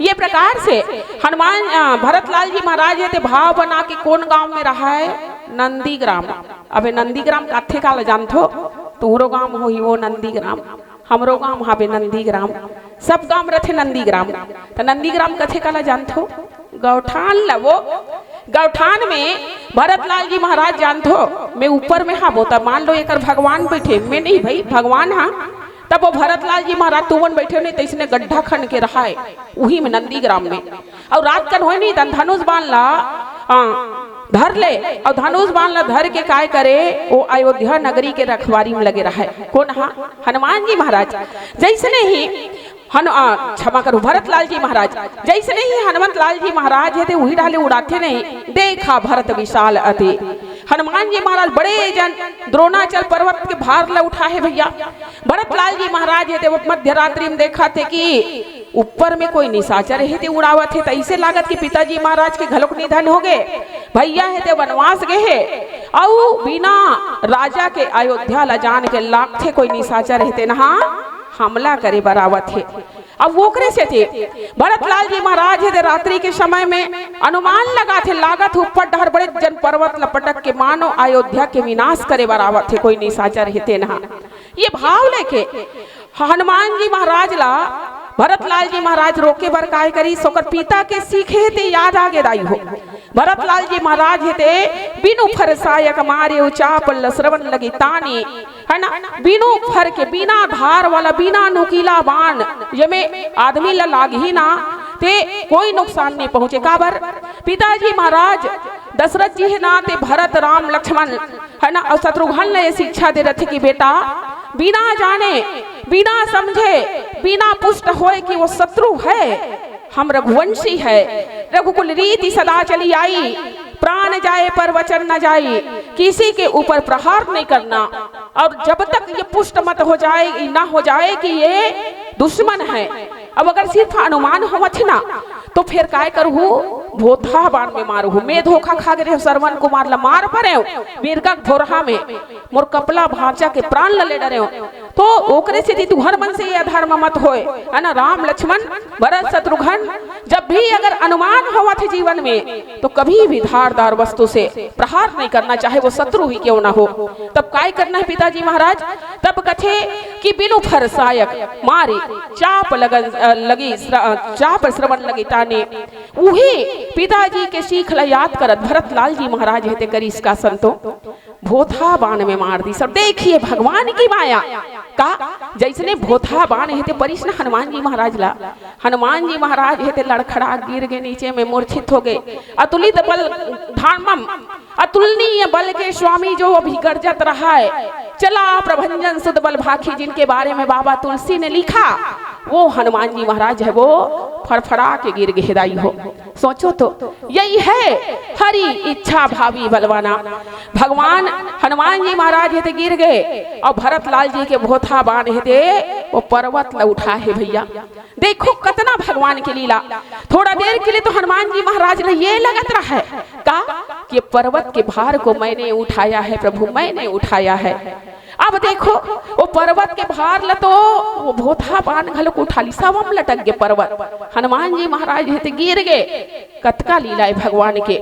ये प्रकार से हनुमान, अ, भरतलाल जी महाराज हे ते भाव बना के कोन गांव में रहाय? नंदीग्राम। अबे नंदीग्राम काथे काला जानथो? तुहरो गांव होही वो नंदीग्राम, हमरो गांव हावे नंदीग्राम, सब गांव रथे नंदीग्राम। त नंदीग्राम कथे काला जानथो? गौठान ला वो। गौठान में भरतलाल जी महाराज जानथो, मैं ऊपर में हावो, त मान लो एकर भगवान बैठे, मैं नहीं भाई, भगवान हा। तब वो भरतलाल जी महाराज तुमन बैठे नहीं, तैसने गड्ढा खन के रहाय, उही में नंदीग्राम में। और रात कन होय नहीं, तन धनुष बाण ला, हाँ, धर ले, और धनुष बाण ला धर के काय करे, वो अयोध्या नगरी के रखवारी में लगे रहाय। कोन हा? हनुमान जी महाराज। जैसने ही हनु-, आ, क्षमा करो, भरतलाल जी महाराज, जैसने ही हनुमंत लाल जी महाराज हे ते उही डाले उड़ाथे नहीं, देखा भरत विशाल अति। हनुमान जी महाराज बड़े जन द्रोणाचल पर्वत के भार ला उठाहे भैया। भरतलाल जी महाराज हे ते वो मध्य रात्रि में देखा थे कि ऊपर में कोई निशाचर हे ते उड़ावत हे, त ऐसे लागत कि पिताजी महाराज के घलोक निधन हो गए, भैया हे ते वनवास गए हे, अउ बिना राजा के अयोध्या ला जान के लागथे कोई निशाचर हे ते नहा हमला करे बर आवत हे। अब ओकरे सेती भरतलाल जी महाराज हे ते रात्रि के समय में अनुमान लगाथे, लागत हे ऊपर डहर बड़े जन पर्वत ल पटक के मानो अयोध्या के विनाश करे बर आवत हे कोई निशाचर हे तेन ह। ये भाव लेके हनुमान जी महाराज ला भरतलाल जी महाराज रोके बर काय करिस, ओकर पिता के सीखे ते याद आगे दाई हो। भरतलाल जी महाराज हे ते बिनु फर सायक मारे चाप ल श्रवण लगी तानी, है ना, बिनु फर के, बिना धार वाला, बिना नुकीला बाण, जेमे आदमी ला लागही ना, ते कोई नुकसान नहीं पहुंचे। काबर? पिताजी महाराज दशरथ जी हे ना, ते भरत, राम, लक्ष्मण, है ना, और शत्रुघ्न ने ये शिक्षा दे रहे थे कि बेटा, बिना जाने, बिना समझे, बिना पुष्ट होए कि वो शत्रु है, हम रघुवंशी है, रघुकुल रीति सदा चली आई, प्राण जाए पर वचन न जाई, किसी के ऊपर प्रहार नहीं करना। और जब तक ये पुष्ट मत हो जाए, ना हो जाए कि ये दुश्मन है। अब अगर सिर्फ अनुमान होवत हे ना, तो फिर काय करहू? भोथा बाण में मारहू। मैं धोखा खा गे रेहूं, श्रवण कुमार ला मार परेंव, मिर्गा के भोरहा में मोर कपला भांचा के प्राण ला ले डरेंव। तो ओकरे सेती तुहर मन से ये अधर्म मत होए, है ना? राम, लक्ष्मण, भरत, शत्रुघ्न, जब भी अगर अनुमान होवत हे जीवन में, तो कभी भी धारदार वस्तु से प्रहार नहीं करना, चाहे वो शत्रु ही क्यों ना हो। तब काय करना है पिताजी महाराज? तब कथे कि बिनु फर सायक मारी चाप लगन, अ, लगी श्र-, अ, चाप श्रवण लगी तानी। उही पिताजी के सीख ला याद करत भरतलाल जी महाराज हे ते करिस का संतो, भोथा बाण में मार दिस। अब देखिए भगवान की माया का, जैसने भोथा बाण हे ते परिस न हनुमान जी महाराज ला, हनुमान जी महाराज हे ते लड़खड़ा गिर गे नीचे में, मूर्छित हो गे। अतुलित बल धामम, अतुलनीय बल के स्वामी जो अभी गरजत रहा है, चला प्रभंजन सुध बल भाखी, जिनके बारे में बाबा तुलसी ने लिखा, वो हनुमान जी महाराज है, वो फड़फड़ा के गिर गे हे दाई हो। सोचो तो, यही है हरि इच्छा भावी बलवाना। भगवान हनुमान जी महाराज हे ते गिर गे और भरतलाल जी के भोथा बाण हे ते वो पर्वत ला उठा हे भैया। देखो कतना भगवान के लीला। थोड़ा देर के लिए तो हनुमान जी महाराज ला ये लगत रहा है का कि पर्वत के भार को मैंने उठाया है प्रभु, मैंने उठाया है। अब देखो, वो पर्वत के भार ला तो वो भोथा बाण घलोक उठा लिस, हवा म लटक गे पर्वत। हनुमान जी महाराज हे ते गिर गे। कतका लीला है भगवान के।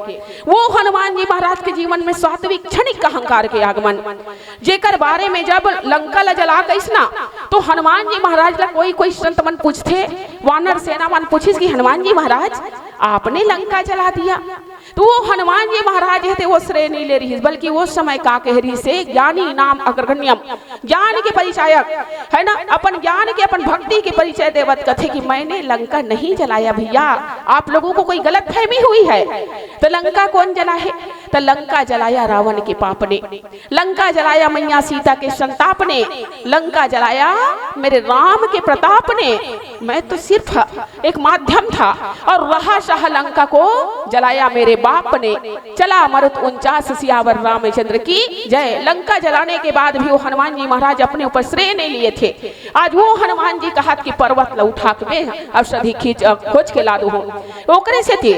वो हनुमान जी महाराज के जीवन में सात्विक क्षणिक अहंकार के आगमन, जेकर बारे में जब लंका ला जला कहिस ना, तो हनुमान जी महाराज ला कोई कोई संत मन पूछथे, वानर सेना मन पूछिस कि हनुमान जी महाराज, आपने लंका जला दिया, तो वो हनुमान जी महाराज हे ते वो श्रेय नहीं ले रहिस, बल्कि वो समय का कह रहिस हे, ज्ञानी नाम अग्रगण्यम, ज्ञान के परिचायक, है ना, अपन ज्ञान के, अपन भक्ति के परिचय देवत कथे कि मैंने लंका नहीं जलाया भैया, आप लोगों को कोई गलतफहमी हुई है। तो लंका कौन जला है? तो लंका जलाया रावण के पाप ने, लंका जलाया मैया सीता के संताप ने, लंका जलाया मेरे राम के प्रताप ने। मैं तो सिर्फ एक माध्यम था और रहा शाह लंका को जलाया मेरे बाप ने। चला मरुत उनचास सियावर रामचंद्र की जय। लंका जलाने के बाद भी वो हनुमान जी महाराज अपने ऊपर श्रेय नहीं लिए थे। आज वो हनुमान जी कहत कि पर्वत ला उठा के मैं औषधि खींच, अ, खोज के ला दूं। ओकरे सेती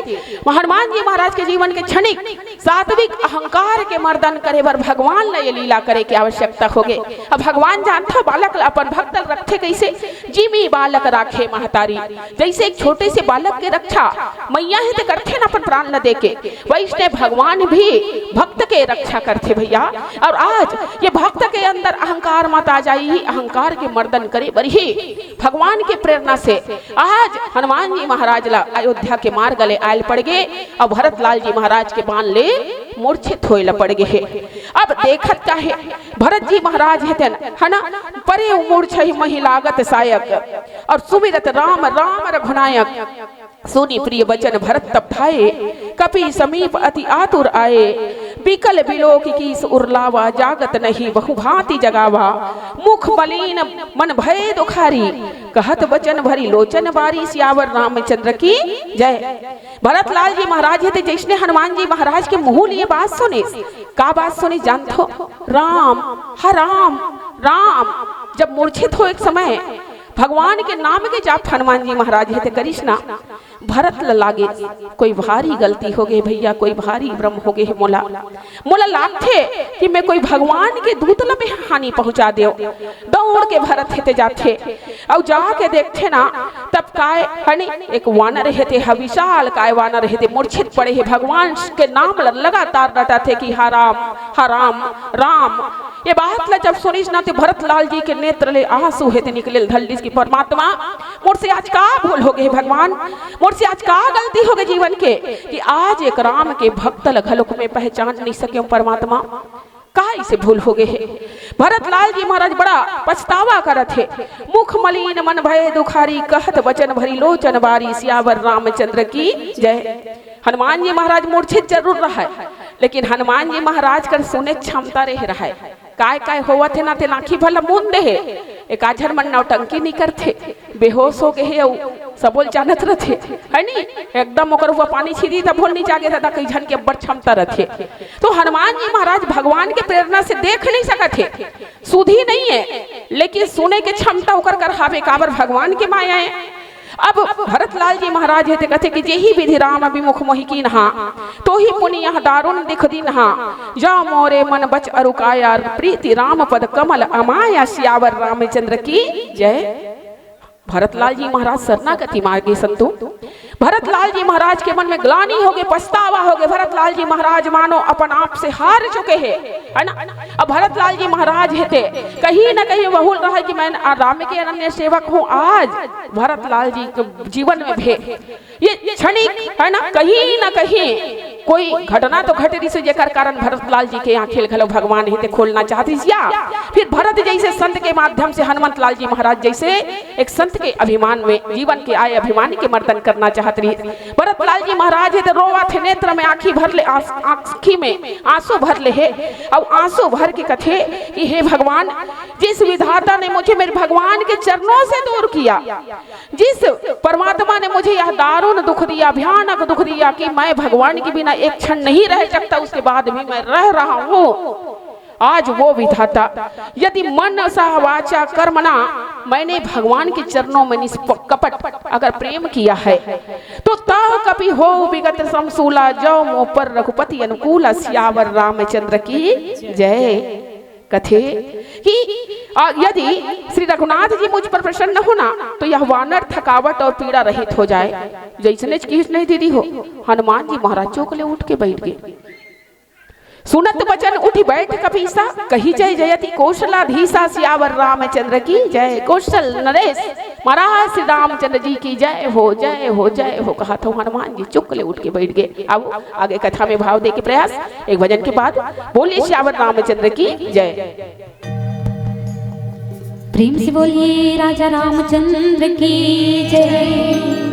हनुमान जी महाराज के जीवन के क्षणिक सात्विक अहंकार के मर्दन करे बर भगवान ला ये लीला करे के आवश्यकता होगे। अब भगवान जानथव बालक ला, अपन भक्त ला रखथे कइसे? जिमी बालक राखे महतारी। जइसे एक छोटे से बालक के रक्षा मैया हे ते करथे न अपन प्राण ला देके, वइसने भगवान भी भक्त के रक्षा करथे भैया। अउ आज ये भक्त के अंदर अहंकार मत आ जाही, अहंकार के मर्दन करे बर ही भगवान के प्रेरणा से आज हनुमान जी महाराज ला अयोध्या के मार्ग ले आयल पड़ गे अउ भरतलाल जी महाराज के बाण ले मूर्छित होय ला पड़ गे हे। अब देखत का हे, भरत जी महाराज हे तेन, है ना, परे मूर्छहि महि लागत सायक, अउ सुमिरत राम राम रघुनायक। सुनि प्रिय बचन भरत तब भाए, कपि समीप अति आतुर आए। बिकल बिलोकि कीस उरलावा, जागत नहीं बहुभाँति जगावा। मुख मलीन मन भए दुखारी, कहत बचन भरी लोचन बारी। सियावर रामचंद्र की जय। भरतलाल जी महाराज हे ते जइसने हनुमान जी महाराज के मुँह ले ये बात सुनिस, का बात सुनिस जानथो? राम, हा राम, राम। जब मूर्छित होय के समय भगवान के नाम के जाप हनुमान जी महाराज हे ते करिस ना, भरत ल लागे, कोई भारी गलती हो गे भैया, कोई भारी भ्रम हो गे हे मोला। मोला लागथे कि मैं कोई भगवान के दूत ल मैं हानि पहुंचा देव। दौड़ के भरत हेते जाथे, अउ जाके देखथे ना, तब काय हनी, एक वानर हेते ह, विशाल काय वानर हेते, मूर्छित पड़े हे, भगवान के नाम ल लगातार रटथे कि हा राम, हा राम, राम। ये बात ला जब सुनिस ना, ते भरत लाल जी के नेत्र ले आंसू हेते निकले ल धर लिस कि परमात्मा, मोर से आज का भूल हो गे भगवान, मोर से आज का गलती हो गे जीवन के, कि आज एक राम के भक्त ल घलोक मैं पहचान नहीं सकेंव परमात्मा। का इसे भूल हो गे हे? भरत लाल जी महाराज बड़ा पछतावा करत हे। मुख मलिन मन भए दुखारी, कहत बचन भरी लोचन बारी, सियावर रामचंद्र की जय। हनुमान जी महाराज मूर्छित जरूर रहय, लेकिन हनुमान जी महाराज कर सुने क्षमता रहे रहय। काय काय होवत हे ना, ते आँखी भर ल मूंद दे हे। एक आझर मन नौटंकी नइ करथे, बेहोश हो गे हे, अउ सबो ल जानत रथे, है नी? एकदम ओकर ऊपर पानी छिरी, तभो नइ जागे, दादा, कई झन के अब्बड़ क्षमता रथे। तो हनुमान जी महाराज भगवान के प्रेरणा से देख नइ सकत हे, सुधी नइ हे, लेकिन सुने के क्षमता ओकर कर हावे, काबर भगवान के माया हे। अब भरत लाल जी महाराज हे ते कथे कि जेहि विधि राम विमुख मोहि कीन्हा, तोहि पुनि यह दारुन दिख दीन्हा। जा मोरे मन बच अरु काया, प्रीति राम पद कमल अमाया, सियावर रामचंद्र की जय। भरत लाल जी महाराज शरणागति मार्गे संतो। भरत लाल जी महाराज के मन में ग्लानि हो गे, पछतावा हो गे। भरत लाल जी महाराज मानो अपन आप से हार चुके हे, है ना? अब भरत लाल जी महाराज हे ते कहीं ना कहीं वहूल रहा कि मैं आ राम के अनन्य सेवक हूँ। आज भरत लाल जी के जीवन में भी ये क्षणिक, है ना, कहीं ना कहीं कोई घटना तो घट रही से, जेकर कारण भरत लाल जी के आँखी ल घलो भगवान हे ते खोलना चाहत रहिस, या फिर भरत जैसे संत के माध्यम से हनुमंत लाल जी महाराज जैसे एक संत के अभिमान में, जीवन के आए अभिमान के मर्दन करना चाहत रहिस। भरत लाल जी महाराज हे ते रोवत हे, नेत्र में आँखी भर ले, आँस-, आँखी में आंसू भर ले हे, अउ आंसू भर के कथे कि हे भगवान, जिस विधाता ने मुझे मेरे भगवान के चरणों से दूर किया, जिस परमात्मा ने मुझे यह दारुण दुख दिया, भयानक दुख दिया कि मैं भगवान के बिना एक क्षण नहीं रह सकता, उसके बाद भी मैं रह रहा हूँ। आज वो विधाता, यदि मन सा वाचा कर्मणा मैंने भगवान के चरणों में निष्कपट अगर प्रेम किया है, तो तह कपि हो विगत समसूला, जो मोह पर रघुपति अनुकूला, सियावर रामचंद्र की जय। कथे कि, आ, यदि श्री रघुनाथ जी मुझ पर प्रसन्न हो ना, तो यह वानर थकावट और पीड़ा रहित हो जाए। जैसने किहिस नहीं दीदी हो, हनुमान जी महाराज चौंक ले उठ के बैठ गे। सुनत बचन उठि बैठ कपीसा, कहि जय जयति कौशलाधीसा, सियावर रामचंद्र की जय। कौशल नरेश महाराज श्री रामचंद्र जी की जय हो, जय हो, जय हो। कहा था हनुमान जी चौंक ले उठ के बैठ गे। अब आगे कथा में भाव दे के प्रयास, एक भजन के बाद। बोलिए सियावर रामचंद्र की जय। प्रेम से बोलिए राजा रामचंद्र की जय।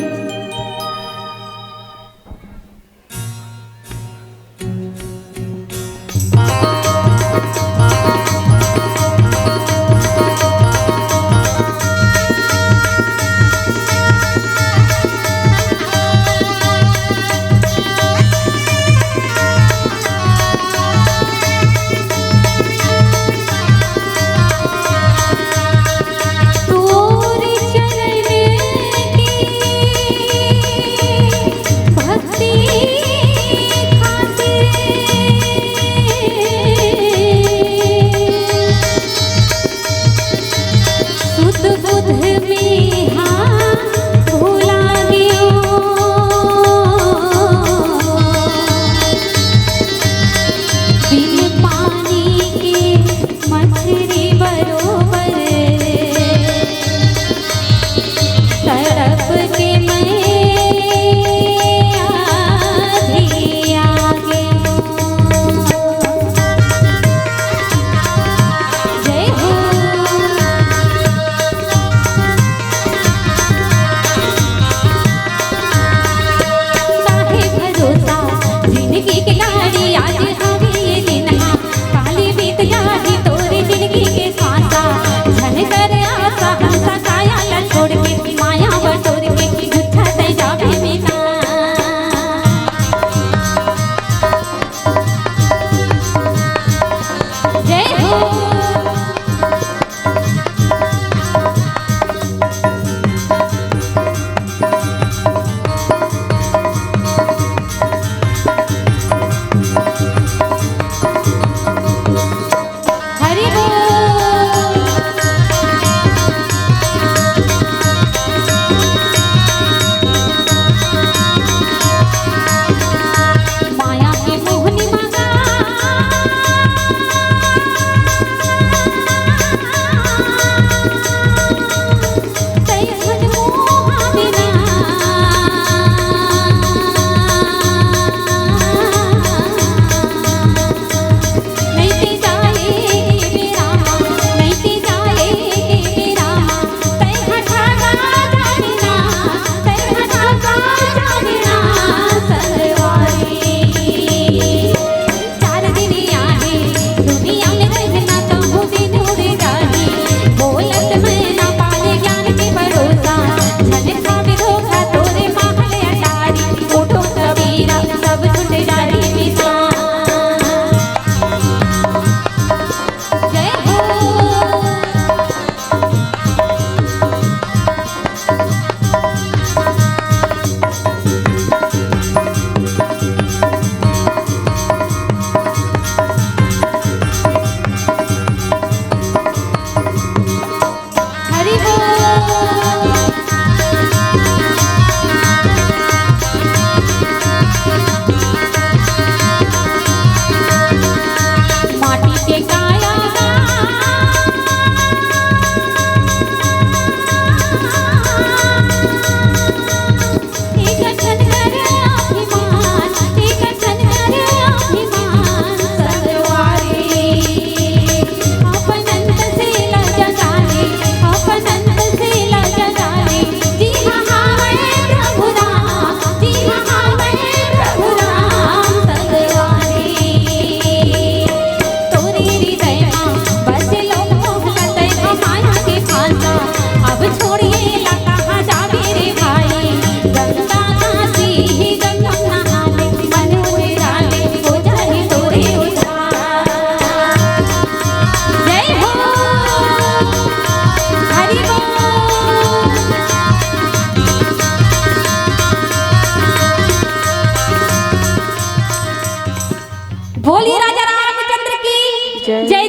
जय जय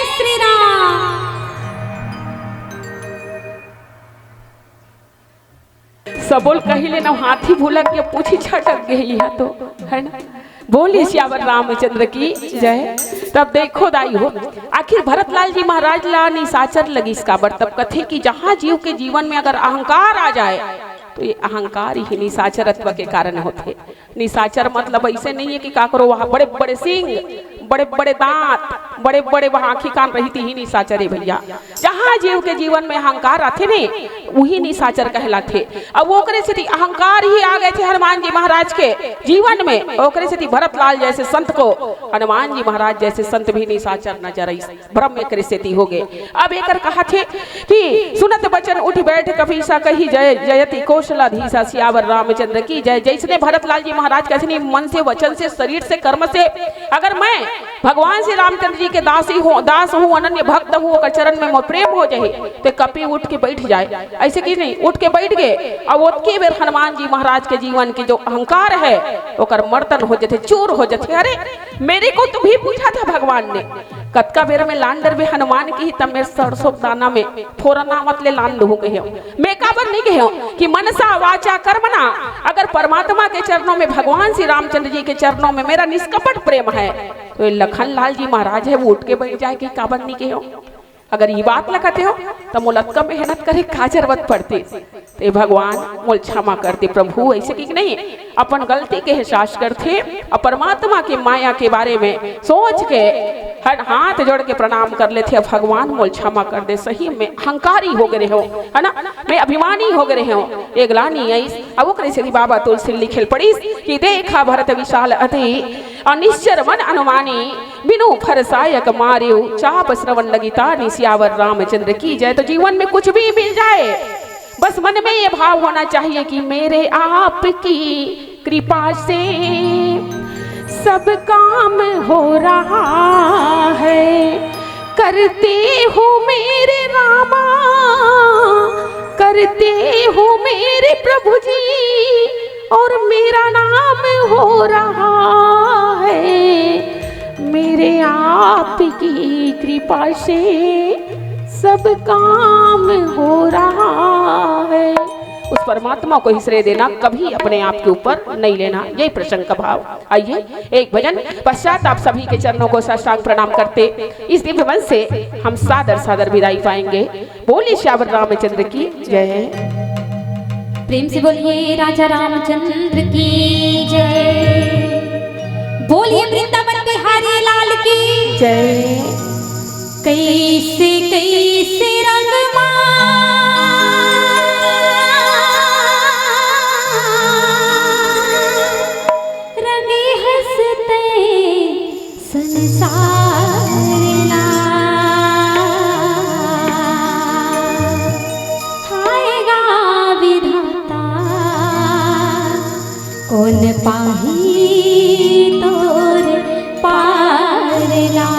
श्री राम। सबोल कही ले ना हाथी भुलक के पूछी छटक गई है तो, है ना? बोली सियावर रामचंद्र की जय। तब देखो दाई हो, आखिर भरतलाल जी महाराज ला निशाचर लगिस काबर? तब कथे कि जहाँ जीव के जीवन में अगर अहंकार आ जाए तो ये अहंकार ही निशाचरत्व के कारण होथे। निशाचर मतलब ऐसे नहीं है कि काकरो वहाँ बड़े बड़े सींग, बड़े बड़े दांत, बड़े बड़े वहाँ आँखी कान रहिथे ही निशाचर है भैया। जहाँ जीव के जीवन में अहंकार आथे ने, वही निशाचर कहलाथे। अब ओकरे सेती अहंकार ही आ गए थे हनुमान जी महाराज के जीवन में, ओकरे सेती भरतलाल जैसे संत को हनुमान जी महाराज जैसे संत भी निशाचर नजर आइस। भ्रम एकरे सेती हो गए। अब एकर कहा थे कि सुनत बचन उठ बैठ कपीसा कही जय जयति कौशलाधीशा सियावर रामचंद्र की जय। जैसने भरतलाल जी महाराज कहथनी मन से, वचन से, शरीर से, कर्म से अगर मैं भगवान श्री रामचंद्र जी के दासी हूँ, दास हूँ, अनन्य भक्त हूँ, ओकर चरण में मोर प्रेम हो जाए तो कपी उठ के बैठ जाए, ऐसे कि नहीं? उठ के बैठ गए। अब ओतके बेर हनुमान जी महाराज के जीवन के जो अहंकार है ओकर मर्दन हो जथे, चूर हो जथे। अरे मेरे को तुम्ही पूछा था भगवान ने, कतका बेर में लान डरबे हनुमान की, तब मैं सरसों दाना में फोरन आवत ले लान दूँ कहे हूँ। मैं काबर नहीं कहे हूँ कि मनसा वाचा कर्मणा, अगर परमात्मा के चरणों में, भगवान श्री रामचंद्र जी के चरणों में मेरा निष्कपट प्रेम है तो ये लखन लाल जी महाराज है वो उठ के बैठ जाए कि काबर नहीं कहे हूँ। अगर ये बात लगते हो तो मोला अतका मेहनत करे का जरूरत पड़ती? ते भगवान मोल क्षमा कर दे प्रभु, ऐसे कि नहीं? अपन गलती के एहसास करथे और परमात्मा के माया के बारे में सोच के हर हाथ जोड़ के प्रणाम कर लेथे, भगवान मोल क्षमा कर दे, सही में अहंकारी हो गए हो, है ना? मैं अभिमानी हो गए हो। एक लानी आई, अब ओकरे से बाबा तुलसी लिखेल पड़ीस कि देखा भरत विशाल अति और निश्चर मन अनुमानी, बिनु फरसायक मारियो चाप श्रवण लगिता निसियावर रामचंद्र की जय। तो जीवन में कुछ भी मिल जाए, बस मन में ये भाव होना चाहिए कि मेरे आपकी कृपा से सब काम हो रहा है। करते हो मेरे रामा, करते हो मेरे प्रभु जी, और मेरा नाम हो रहा है। मेरे आपकी कृपा से सब काम हो रहा है। उस परमात्मा को ही श्रेय देना, कभी अपने आप के ऊपर नहीं लेना, यही प्रसंग का भाव। आइए, एक भजन पश्चात आप सभी के चरणों को साष्टांग प्रणाम करते इस दिव्य मंच से हम सादर सादर विदाई पाएंगे। बोलिए श्यावर रामचंद्र की जय। प्रेम से बोलिए राजा रामचंद्र की जय। बोलिए वृंदावन बिहारी लाल की जय। कैसे कैसे रंगमा रंगे हंसते संसार ला। हाय गा विधाता, कौन पाही तोर पार ला।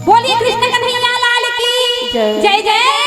बोलिए कृष्ण कन्हैया लाल की जय। जय जय